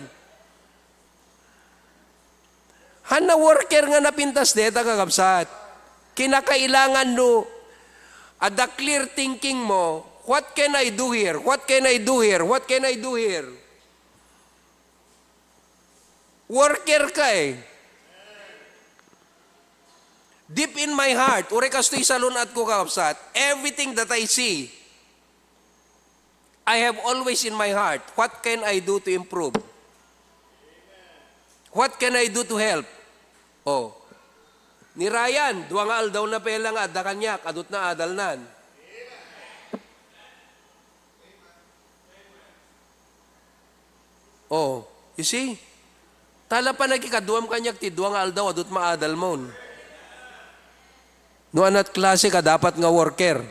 Han na worker nga napintas deta, kakabsat. Kinakailangan no, adda clear thinking mo, "What can I do here? What can I do here? What can I do here?" Worker ka eh. Deep in my heart, uray kastoy salun-at ko, kakabsat, everything that I see, I have always in my heart, "What can I do to improve? What can I do to help?" Oh. Ni Ryan, dua nga aldaw na pela nga adda kaniak, adut na adalnan. Oh, you see? Tala pa nagikaduam kaniak ti dua nga aldaw, adut maadalmon. No anat klase ka dapat nga worker.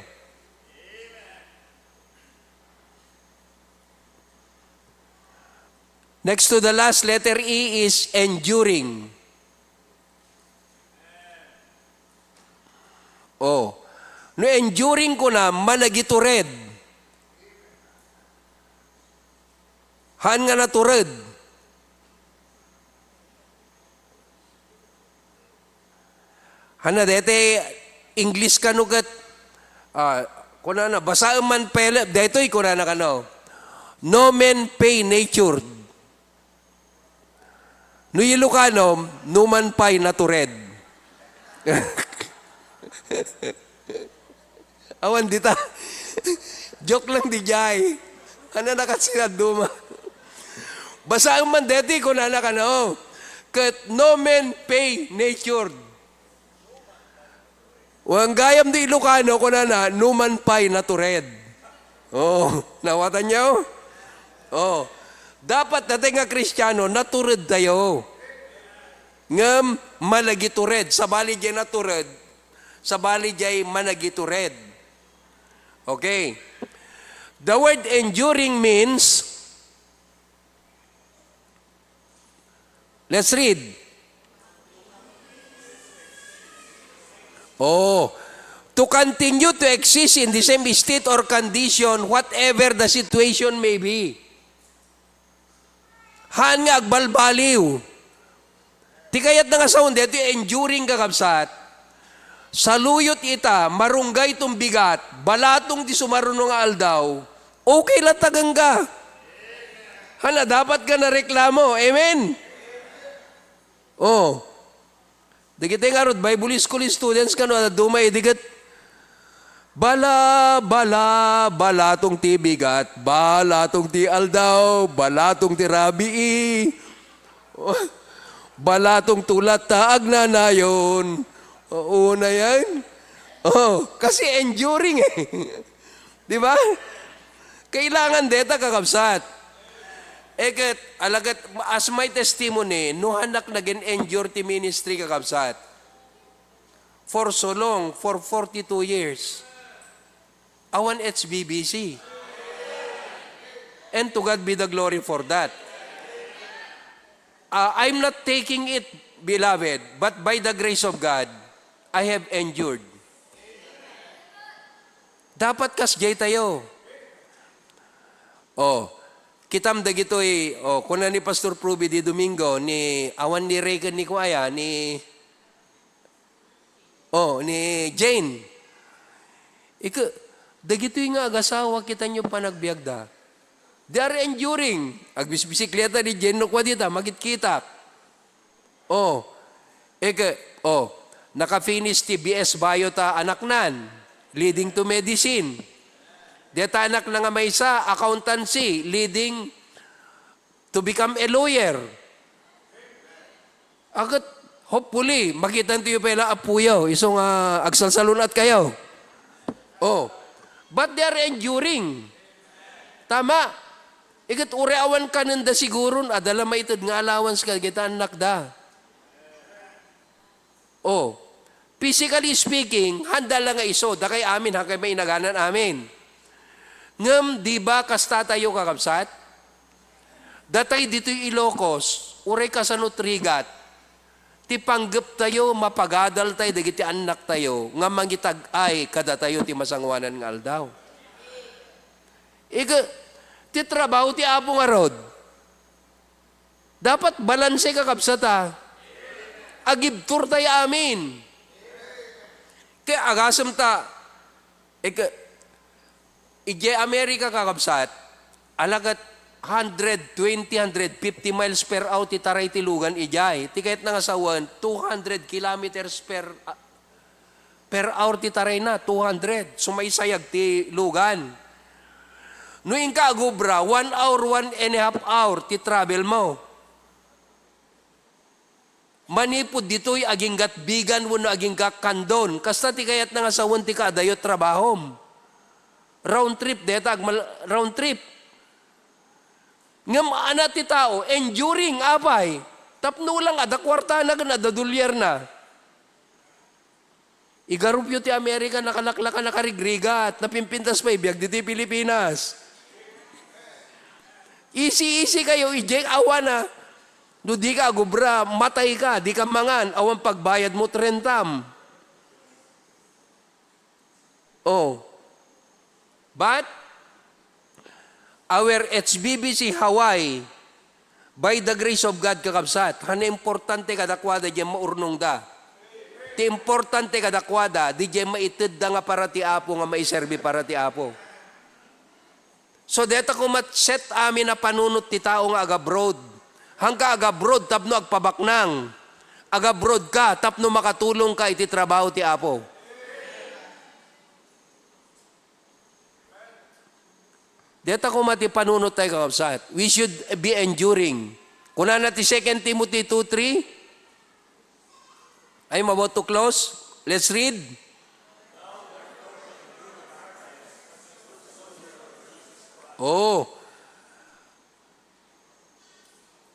Next to the last, letter E is enduring. Oh. No enduring kuna, managitured. Han nga natured. Hana, dete English kano ket, ah, kunana, basaem man pele, daytoy kunana kano, "Nomen pay natured." No Ilocano, "Numan pay natured." Awan dita. Joke lang di jay. Ano na kasi na duma? Basaem man deti, kunana kano, "Ket nomen pay natured." Wen gayam di Ilocano, kunana, "Numan pay natured." Oh, nawatanyo? Oh. Dapat daytay nga Kristiano, natured tayo. Ngem, managitured. Sabali jay natured, sabali jay managitured. Okay. The word enduring means, let's read. Oh, to continue to exist in the same state or condition, whatever the situation may be. Haan nga agbalbaliw. Ti kayatna nga saon, daytoy enduring, kakabsat. Saluyot ita, marunggay tong bigat, balatong ti sumaruno nga aldaw, okay latta kenka. Haan, dapat ka nareklamo. Amen? Oh. Dagiti ngarud, Bible school students kano, adda duma idi ket, "Bala, bala, balatong ti bigat, balatong ti aldaw, balatong ti rabii, balatong tulat ta agnanayon." Oo na yan. Oh, kasi enduring eh. Di ba? Kailangan deta, kakabsat. Eket, alagat, as my testimony, no hanak nagin-endure ti ministry, kakabsat. For so long, for forty-two years. Awan H B B C. And to God be the glory for that. Uh, I'm not taking it, beloved, but by the grace of God, I have endured. Dapat kasdiay tayo. Oh, kitam dagitoy, oh, kuna ni Pastor Pruby di Domingo, ni, awan ni Ray ken ni kuaya, ni, oh, ni Jane. Ika, dagitoy nga agasawa, kitanyo panagbiagda. They are enduring. Agbisbisikleta ni Jane no kua dita, makitkitak. Oh, ike, oh, naka-finish ti B S Bio ta anaknan, leading to medicine. Deta anakna nga maysa, accountancy, leading to become a lawyer. Agat, hopefully, makitanto yu pay la apuyo, isu nga agsalsalun-at kayo. Oh, but they are enduring. Tama. Iket uray awan kanenda siguron, adda la maited nga allowance kadagiti annakda. Oh, physically speaking, handa la nga isu, dakay amin, hakay mainaganan amin. Ngem, di ba kasta tayo, kakabsat? Datay ditoy Ilocos, uray kasano ti rigat, ti panggep tayo, mapagadal tayo, dagiti annak tayo, nga mangitag-ay kadatayo ti masangoanan nga aldaw. Ika, ti trabaho ti Apo ngarud. Dapat balanse, kakabsat, a. Agibtur tayo amin. Kaya agasem ta, ika, idiay Amerika, kakabsat, alagat hundred twenty, hundred fifty miles per hour ti taray ti lugan idiay. Ti kayatna nga sawen, two hundred kilometers per, per hour ti tarayna, two hundred. Sumaysayag ti lugan. No inka agubra, one hour, one and a half hour ti travel mo. Manipud ditoy, agingga Vigan wenno agingga Candon. Kasta ti kayatna nga sawen ti kaadayo trabahom. Round trip, deta agmal-, round trip. Ngem ania ti tao, enduring, apay. Tapno lang adda kuartana ken adda dolyarna. Igarupyo ti Amerika, nakalaklaka, nakarigrigat, napimpintas pay biag ditoy Pilipinas. Isi-isi kayo, idiay awana. No dika agubra, matay ka, dika mangan, awan pagbayad mo, rentam. Oh. But, our H B B C Hawaii, by the grace of God, kakabsat, han importante kadakuada diay maurnongda. Ti importante kadakuada, diay maitedda nga para ti Apo, nga maiserbi para ti Apo. So, deta koma set amin a panunot ti tao nga agabroad. Hanka agabroad tapno agpabaknang. Agabroad ka tapno makatulong ka iti trabaho ti Apo. Deta koma ti panunot tayo, kakabsat. We should be enduring. Kunana ti Second Timothy two three. I'm about to close. Let's read. Oh.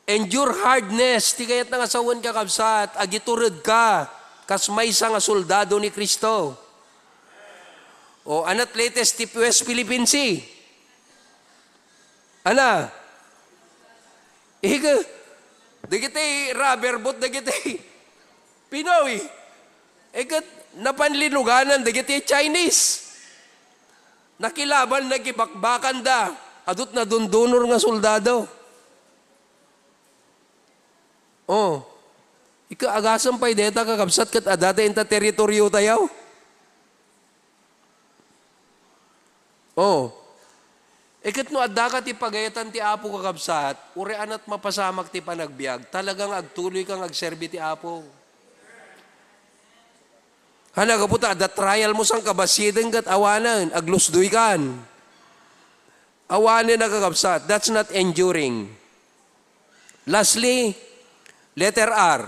Endure hardness, ti kayatna nga sawen, kakabsat, agitured ka kas maysa nga soldado ni Cristo. O, ania't latest ti West Philippine Sea? Ana? Ika, dagiti rubber boat, dagiti Pinoy. Ika, napan linuganan, dagiti Chinese. Nakilaban, nakibakbakanda. Adu't nadundunor nga soldado. Oh. Ika, agasem pay deta, kakabsat, ket adda ta inta teritoriotayo. Oh. E ket no addaka ti pagayatan ti Apo, kakabsat, uray ania't mapasamak ti panagbiag, talaga nga agtuloyka nga agserbi ti Apo. Haan, gapu ta adda trial mo, saan ka basiden ket awanen, aglusdoykan. Awanen, kakabsat, that's not enduring. Lastly, letter R.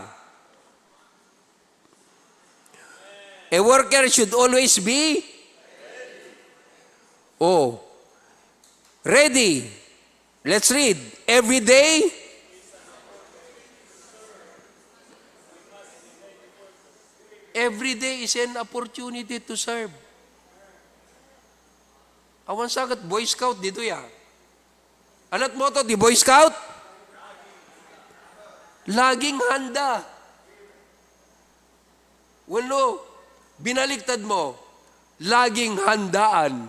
A worker should always be, oh, ready. Let's read. Every day. Every day is an opportunity to serve. Awan sa ket Boy Scout ditoy, a. Ania't motto ti Boy Scout? Laging handa. Wenno, binaliktad mo, laging handaan.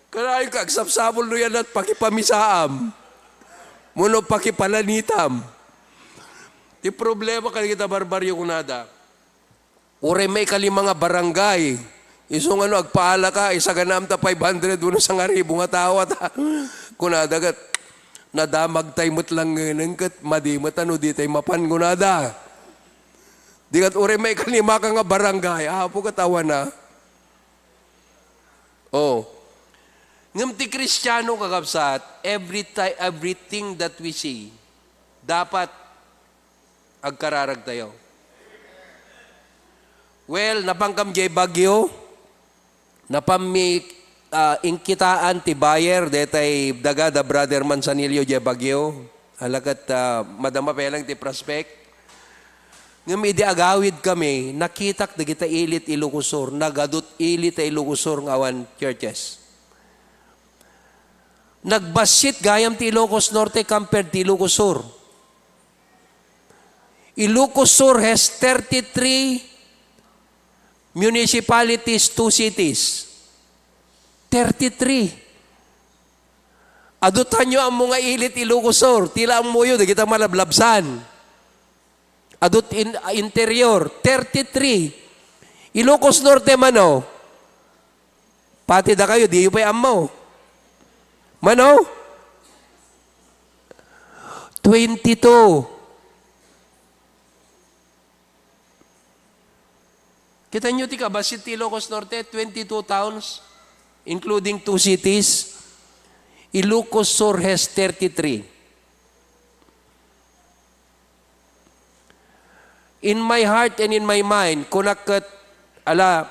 Kanayon ka, agsapsapul no yan at pakipamisaam. Wenno pakipalanitam. Ti problema kadagita barbarrio kunada. Uray maikalima nga barangay. Isu nga no agpaala ka, isaganaam ta five hundred wenno sangaribu nga tao ta. Kunada ket, nadamagtay met langngenen ket madi met a no ditay mapan, kunada. Di ket uray maikalima ka nga barangay, Apo, ket awan a. Oh. Ngem ti Kristiano, kakabsat, every ti-, everything that we see, dapat agkararagtayo. Well, napankam jay Baguio, napanmi, ah, inkitaan ti buyer, detay daga da Brother Manzanillo jay Baguio. Ala ket, ah, madama pay lang ti prospect. Ngem idi agawid kami, nakitak dagita ili ti Ilocos Sur, nagadut ili ti Ilocos Sur nga awan churches. Nagbassit gayam ti Ilocos Norte compared ti Ilocos Sur. Ilocos Sur has thirty-three municipalities, two cities. Thirty-three. Adut hanyo ammo nga ilit Ilocos Sur, ti la ammoyo, dagita malablabsan. Adut in-, interior, thirty-three. Ilocos Norte mano? Pati dakayo, diyo pay ammo. Mano? Twenty-two. Kita nyo ti kabasit ti Ilocos Norte, twenty-two towns, including two cities. Ilocos Sur has thirty-three. In my heart and in my mind, kunak ket, ala,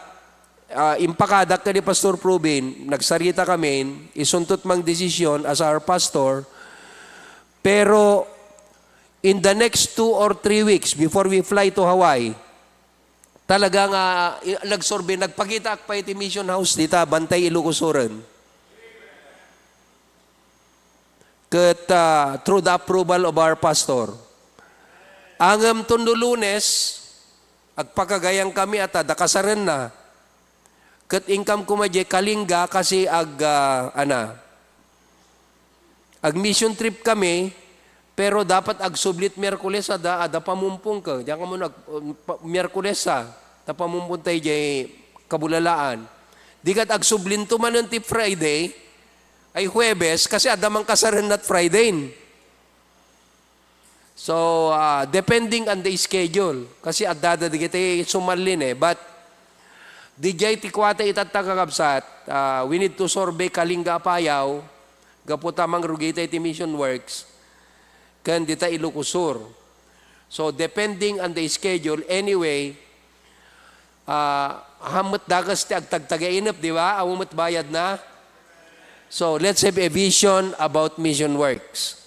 ah, impakadak ken ni Pastor Rubin, nagsarita kami, isuntot mang desisyon as our pastor, pero in the next two or three weeks before we fly to Hawaii, talaga nga, i-, nagsurvey, nagpakitaak pay iti mission house dita, Bantay, Ilocos Sur. Ket, ah, through the approval of our pastor. Ngem ton no Lunes, agpakagayang kami ata, da kasarenna. Ket inkam koma diay Kalinga kasi ag, ah, ana, ag mission trip kami, pero dapat agsublit Miyerkules a da, a da pamumpong ka. Diyan kamo nag, um, pa-, Miyerkules a, ta pamumpong tayo diay Kabulalaan. Di ket agsublinto manen ti Friday, ay Huwebes, kasi adda man kasarenna ti Friday. So, ah, depending on the schedule, kasi adda dagiti sumallin eh. But, didiay ti kuata itatta, kakabsat, ah, we need to survey Kalinga, Apayao, gapu ta mangrugita iti mission works, ken dita Ilocos Sur. So, depending on the schedule, anyway, ah, awan met dakes ti agtagtagainep, di ba? Awan met bayadna. So, let's have a vision about mission works,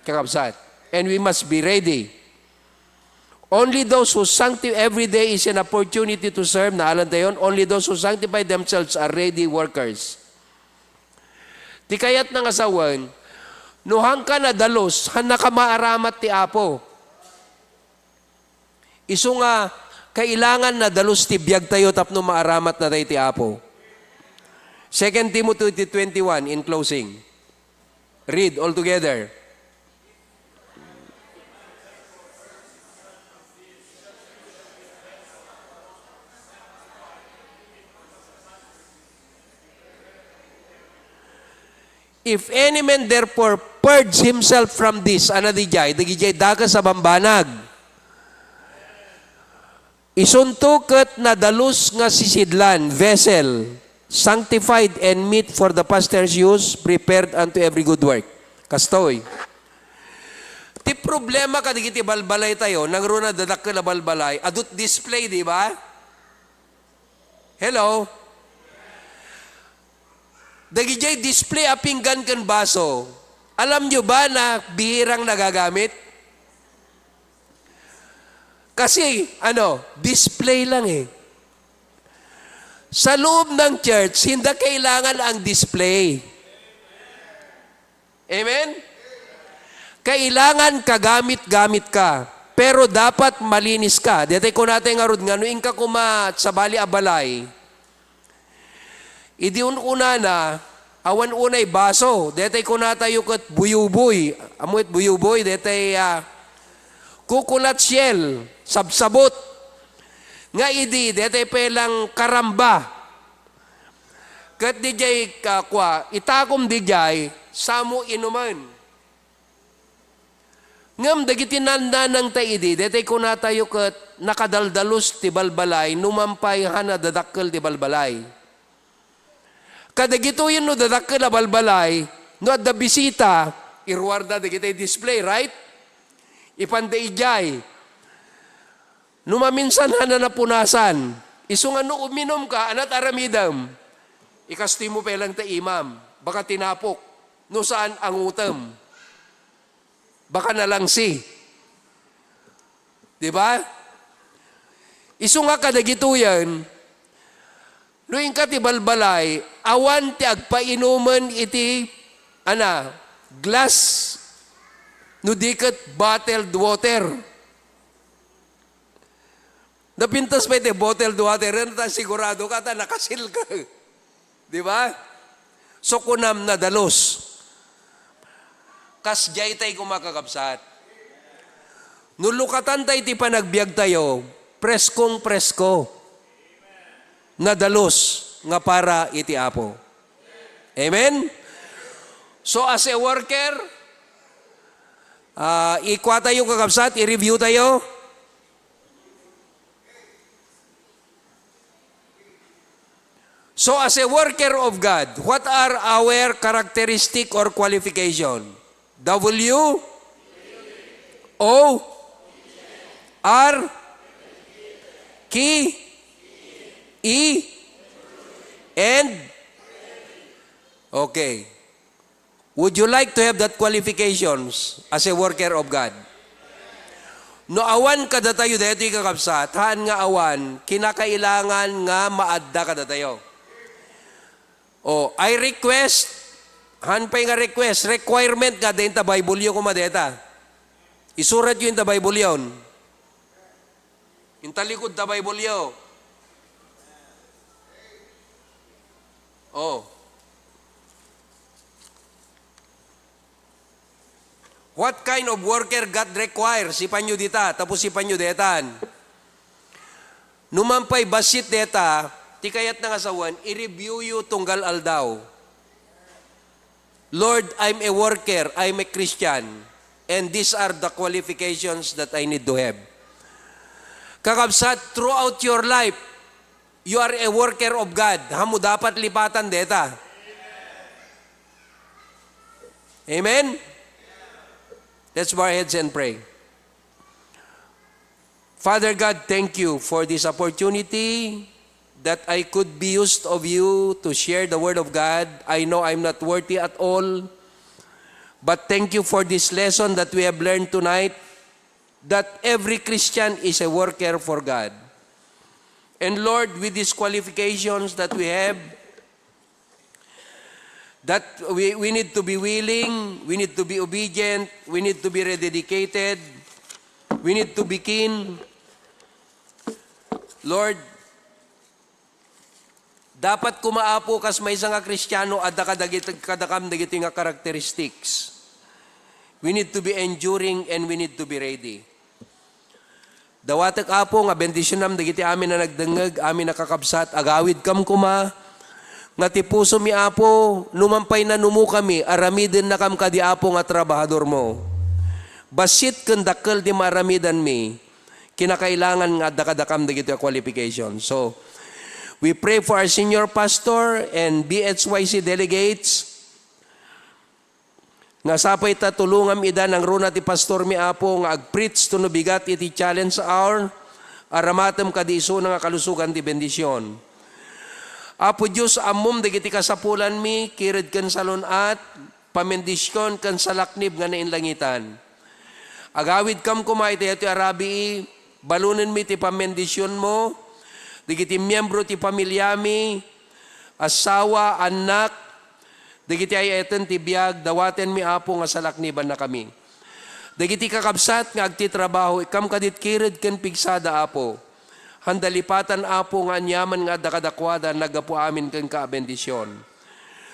kakabsat. And we must be ready. Only those who sancti-, every day is an opportunity to serve, naalan tayon, only those who sanctify themselves are ready workers. Ti kayatna nga sawen, no hanka nadalus, hanna ka maaramat ti Apo. Isu nga, kailangan nadalus ti biagtayo tapno maaramatnatayo ti Apo. Second Timothy twenty-one, in closing. Read all together. If any man therefore purge himself from this, ana didiay, dagidiay dakes a bambanag. Isunto ket nadalus nga sisidlan, vessel, sanctified and meet for the pastor's use, prepared unto every good work. Kastoy. Ti problema kadagiti balbalaytayo, nangruna dadakkel a balbalay, adut display, di ba? Hello? Dagidiay display a pinggan ken baso, alam nyo ba na bihirang nagagamit? Kasi, ano, display lang eh. Sa loob ng church, hindi kailangan ang display. Amen? Kailangan kagamit-gamit ka, pero dapat malinis ka. Dito'y kunatay ngarud nga, no inka koma sabali a balay, idi un-unana, awan unay baso. Detoy kunatayo ket buyuboy. Ammo it buyuboy, detoy, ah, coconut shell, sabsabot. Nga idi, detoy pelang karamba. Ket didiay, ah, kua, itakom didiay, samo inumen. Ngem dagiti nannanangta idi, daytoy kunatayo ket nakadaldalus ti balbalay, no man pay han a dadakkel ti balbalay. Kadagitoyen no dadakkel a balbalay, no adda bisita, iruarda dagiti display, right? Ipanda idiay. No maminsan han a napunasan, isu nga no uminumka, anat aramidem? Ikastoymo pay lang ta imam, baka tinapok, no saan, angutem. Baka nalangsi. Di ba? Isu nga kadagitoyen, no inka ti balbalay, awan ti agpainumen iti, ana, glass, no di ket bottled water. Napintas pay ti bottled water, yan ta sigurado ka ta nakasil ka. Di ba? So kunam, nadalus. Kasdiay tay koma, kakabsat. No lukatan tay ti panagbiag tayo, preskong presko. Nadalus nga para iti Apo. Amen? So as a worker, ah, ikwa tayo, kakabsat, i-review tayo. So as a worker of God, what are our characteristic or qualification? W, O, R, K, E, and, okay. Would you like to have that qualifications as a worker of God? No awan kadatayo daytoy, kakabsat, haan nga awan, kinakailangan nga maadda kadatayo. Oh, I request, haan pay nga request, requirement nga adda inta Bible yo koma deta. Isurat yo inta Bible yon. Inta likod ta Bible yo. Oh. What kind of worker God requires? Ipanyo dita, tapos ipanyo detan. No man pay bassit deta, ti kayatna nga sawen, i-review yo tunggal aldaw. Lord, I'm a worker, I'm a Christian, and these are the qualifications that I need to have. Kakabsat, throughout your life, you are a worker of God. Haan mo dapat lipatan deta. Amen? Let's bow our heads and pray. Father God, thank you for this opportunity that I could be used of you to share the word of God. I know I'm not worthy at all, but thank you for this lesson that we have learned tonight, that every Christian is a worker for God. And Lord, with these qualifications that we have, that we, we need to be willing, we need to be obedient, we need to be rededicated, we need to be keen. Lord, dapat koma, Apo, kas maysa nga Kristiano, adda kadagiti, kadakam dagiti nga characteristics. We need to be enduring and we need to be ready. Dawatek, Apo, nga bendisionam dagiti amin a nagdengngeg, amin a kakabsat, agawidkam koma, nga ti pusomi, Apo, no man pay nanumokami, aramidennakam kadi, Apo, nga trabahadormo. Bassit ken dakkel ti maaramidanmi, kinakailangan nga adda kadakam dagiti qualification. So, we pray for our senior pastor and B H Y C delegates, nga sapay ta tulongam ida nangruna ti pastormi, Apo, nga agpreach to no bigat iti challenge hour, aramatem kadi isuna nga kalusogan ti bendision. Apo Dios, ammom dagiti kasapulanmi, kired ken salun-at, pamendision ken salaknib nga nainlangitan. Agawidkam koma iti daytoy a rabii, balonenmi ti pamendisionmo, dagiti miembro ti familiami, asawa, annak, dagiti ay-ayaten ti biag, dawatenmi, Apo, nga salaknibannakami. Dagiti kakabsat nga agtitrabaho, ikkam kadit kired ken pigsada, Apo. Handa lipatan, Apo, nga aniaman nga adda kadakuada, naggapu amin kenka a bendision.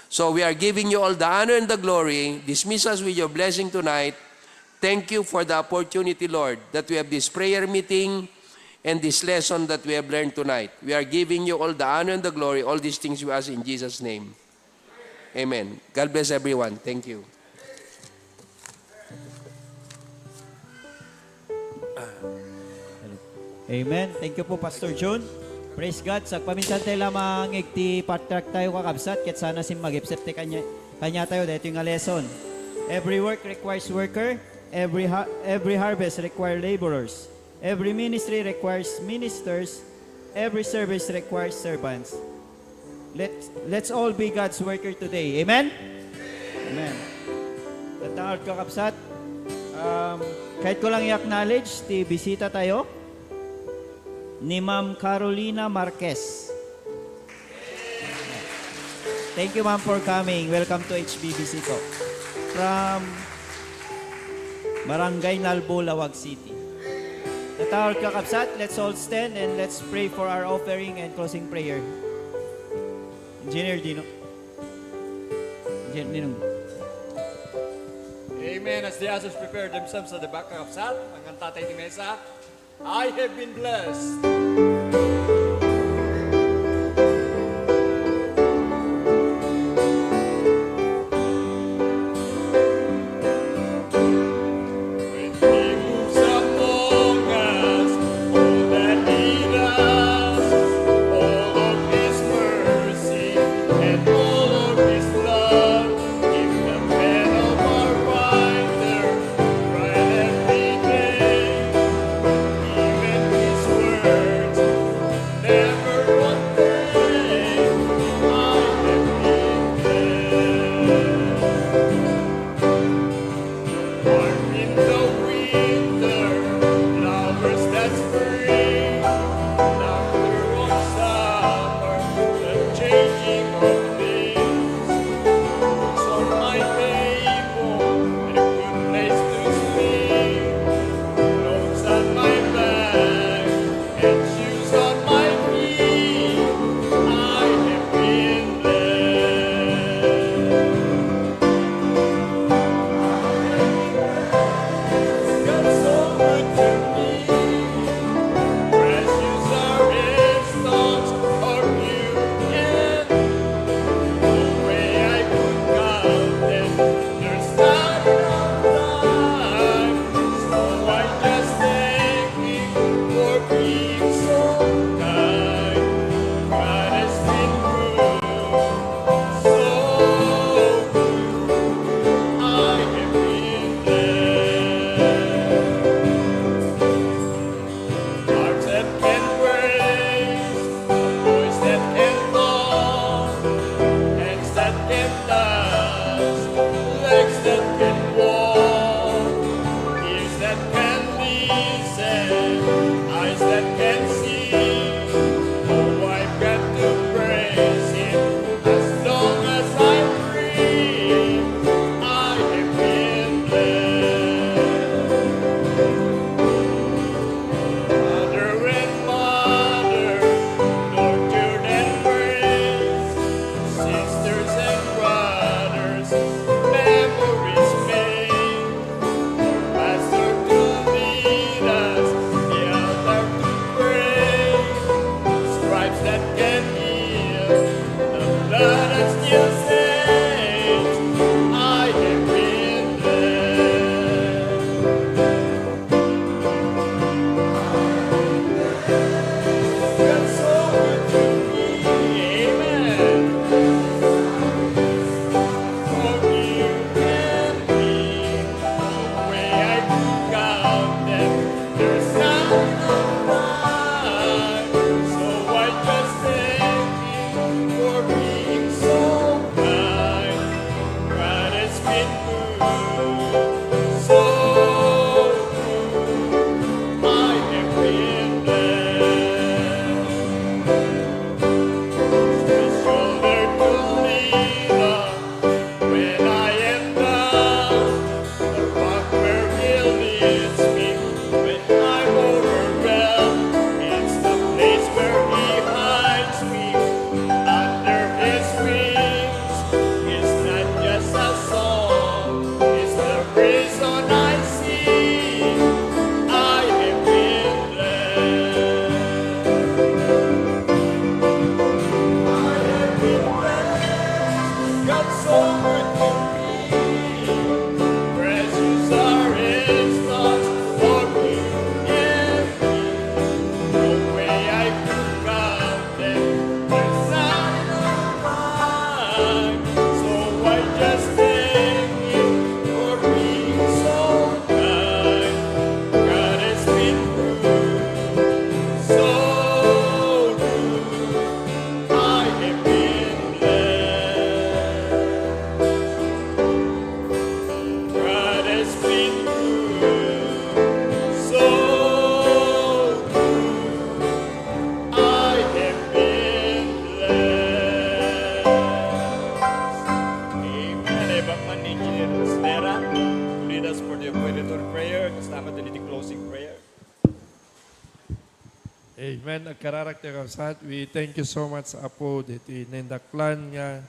So we are giving you all the honor and the glory. Dismiss us with your blessing tonight. Thank you for the opportunity, Lord, that we have this prayer meeting and this lesson that we have learned tonight. We are giving you all the honor and the glory. All these things we ask in Jesus' name. Amen. God bless everyone. Thank you. Amen. Thank you po, Pastor Jun. Praise God. Sagpaminsan tayo lamang igti patrak tayo, kakabsat, ket sana simmagipsep ti kanya, kanya tayo daytoy nga lesson. Every work requires worker. Every, ha- every harvest requires laborers. Every ministry requires ministers. Every service requires servants. Let's, let's all be God's worker today. Amen? Amen. Tatangarod ka, kapsat. Um, kahit ko lang i-acknowledge ti bisita tayo ni Ma'am Carolina Marquez. Thank you, ma'am, for coming. Welcome to H B B C ko. From Barangay Nalbo, Laoag City. Tatangarod ka, kapsat. Let's all stand and let's pray for our offering and closing prayer. Engineer Dino. Ninong. Amen. As the ushers prepare themselves at the back of sat, ang kantatay ni Mesa, "I have been blessed." When he moves among us, all that he does, all of his mercy and all of his love, keep the pen of our fighter bright every day. Even his words never one day I have been there. Warm in the winter, flowers that spring, laughter of summer, the changing of leaves. Books on my table, and a good place to sleep. Clothes on my back, and shoes on my feet, I have been blessed. God's so good to me. Precious are his thoughts of you and me. No way I could count them. There's not enough time, so I just thank him for being so kind. God has been good, so good. I have been blessed. Hearts that can praise, voice that can call, hands that can touch, legs that can walk, ears that can listen, eyes that can see. Oh, I've got to praise him as long as I breathe. I have been blessed. Father and mother, Lord, children praise, sisters and brothers, memories made, pastor to lead us, the altar to pray, stripes that can heal, the blood that still saves. I have been blessed. God's so good to me. Amen. For you and me, the way I could count them, there's not enough time. So I just thank him for being so kind. God has been good, so good. I have been blessed. His shoulder to lean on when I am down. The rock where he leads me when I'm overwhelmed. It's the place where he hides me under his wings. It's not just a song, it's the reason I sing. I have been blessed. I have been blessed. God's so good to me. Precious are his thoughts of you and me. No way I could count them. There's not enough time. So I just thank him for being so kind. God has been good, so good. I have been blessed. God has been good, so good. I have been blessed. Amen. Ibagman ni Engineer Rosnera to lead us for the opening prayer. Kasta met iti closing prayer. Amen. Agkararag ti kakabsat, we thank you so much, Apo, diti nindaklan nga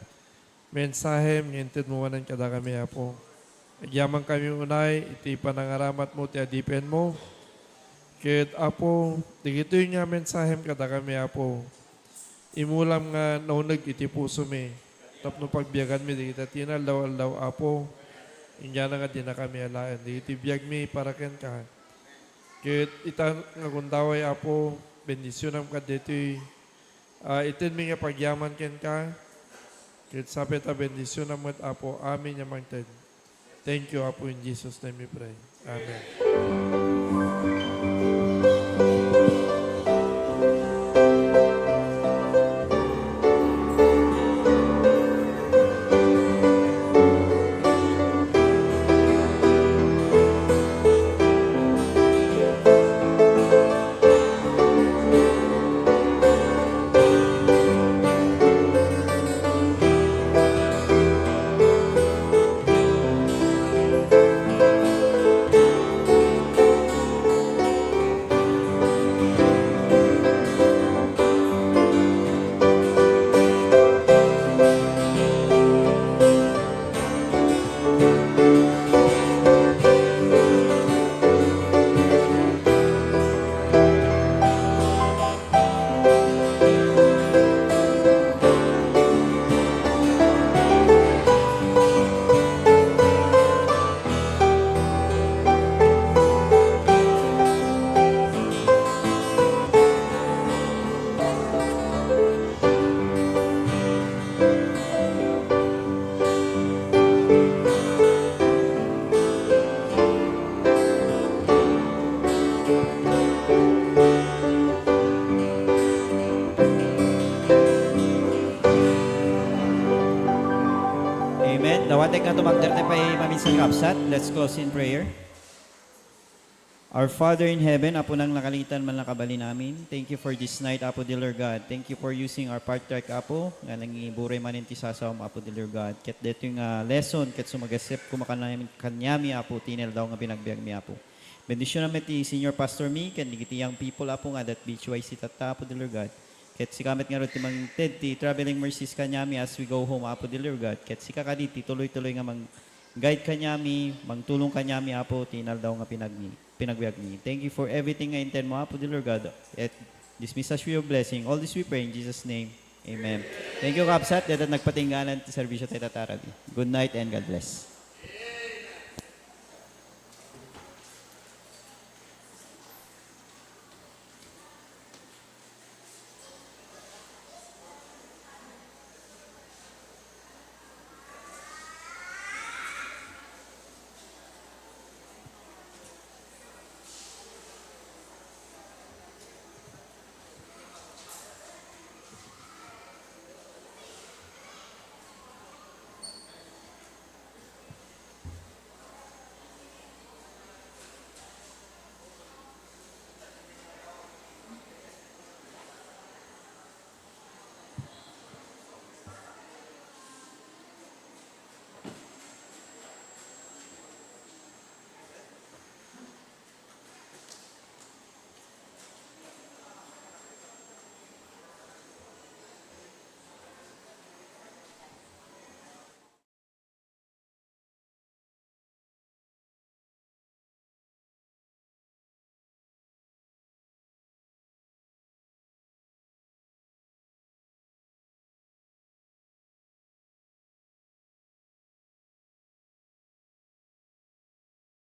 mensahem nga intedmo manen kadakami, Apo. Agyamankami unay iti panangaramatmo ti adipenmo. Ket, Apo, dagitoy nga mensahem kadakami, Apo, imulam nga nauneg iti pusomi tapno pagbiaganmi dagiti tinaldaw-aldaw, Apo. Indiana nga dinakami alaen dagiti biagmi para kenka. Ket ita nga gundaway, Apo, bendisionam kad daytoy, ah, itedmi nga pagyaman kenka. Ket sapay ta bendisionam met, Apo, amin a mangted. Thank you, Apo, in Jesus' name we pray. Amen. Amen. Dawatek nga tumagder ti pay maminsan, kabsat. Let's close in prayer. Our Father in heaven, Apo nang nakalinteg man nakabalin amin, thank you for this night, Apo, dear Lord God. Thank you for using our patriarch, Apo, nga nangiburay manen ti sasawam, Apo, dear Lord God. Ket daytoy nga lesson, ket sumagassep koma kaniami, kaniami, Apo, ti inaldaw nga binagbiagmi, Apo. Bendisionam met ti senior pastor mi, ken dagiti young people, Apo, nga adda iti B H Y C tatta, Apo, dear Lord God. Ket sika met ngarud ti mangted ti traveling mercies kaniami as we go home, Apo, dear Lord God. Ket sika kadi ti tuloy-tuloy nga mang-guide kaniami, mangtulong kaniami, Apo, ti inaldaw nga pinagmi-, pinagbiagmi. Thank you for everything nga intendmo, Apo, dear Lord God. Ket dismiss us with your blessing. All this we pray in Jesus' name. Amen. Thank you, kabsat. Dayta nagpatingganan ti serbisyo tayo, Tata Rabi. Good night and God bless.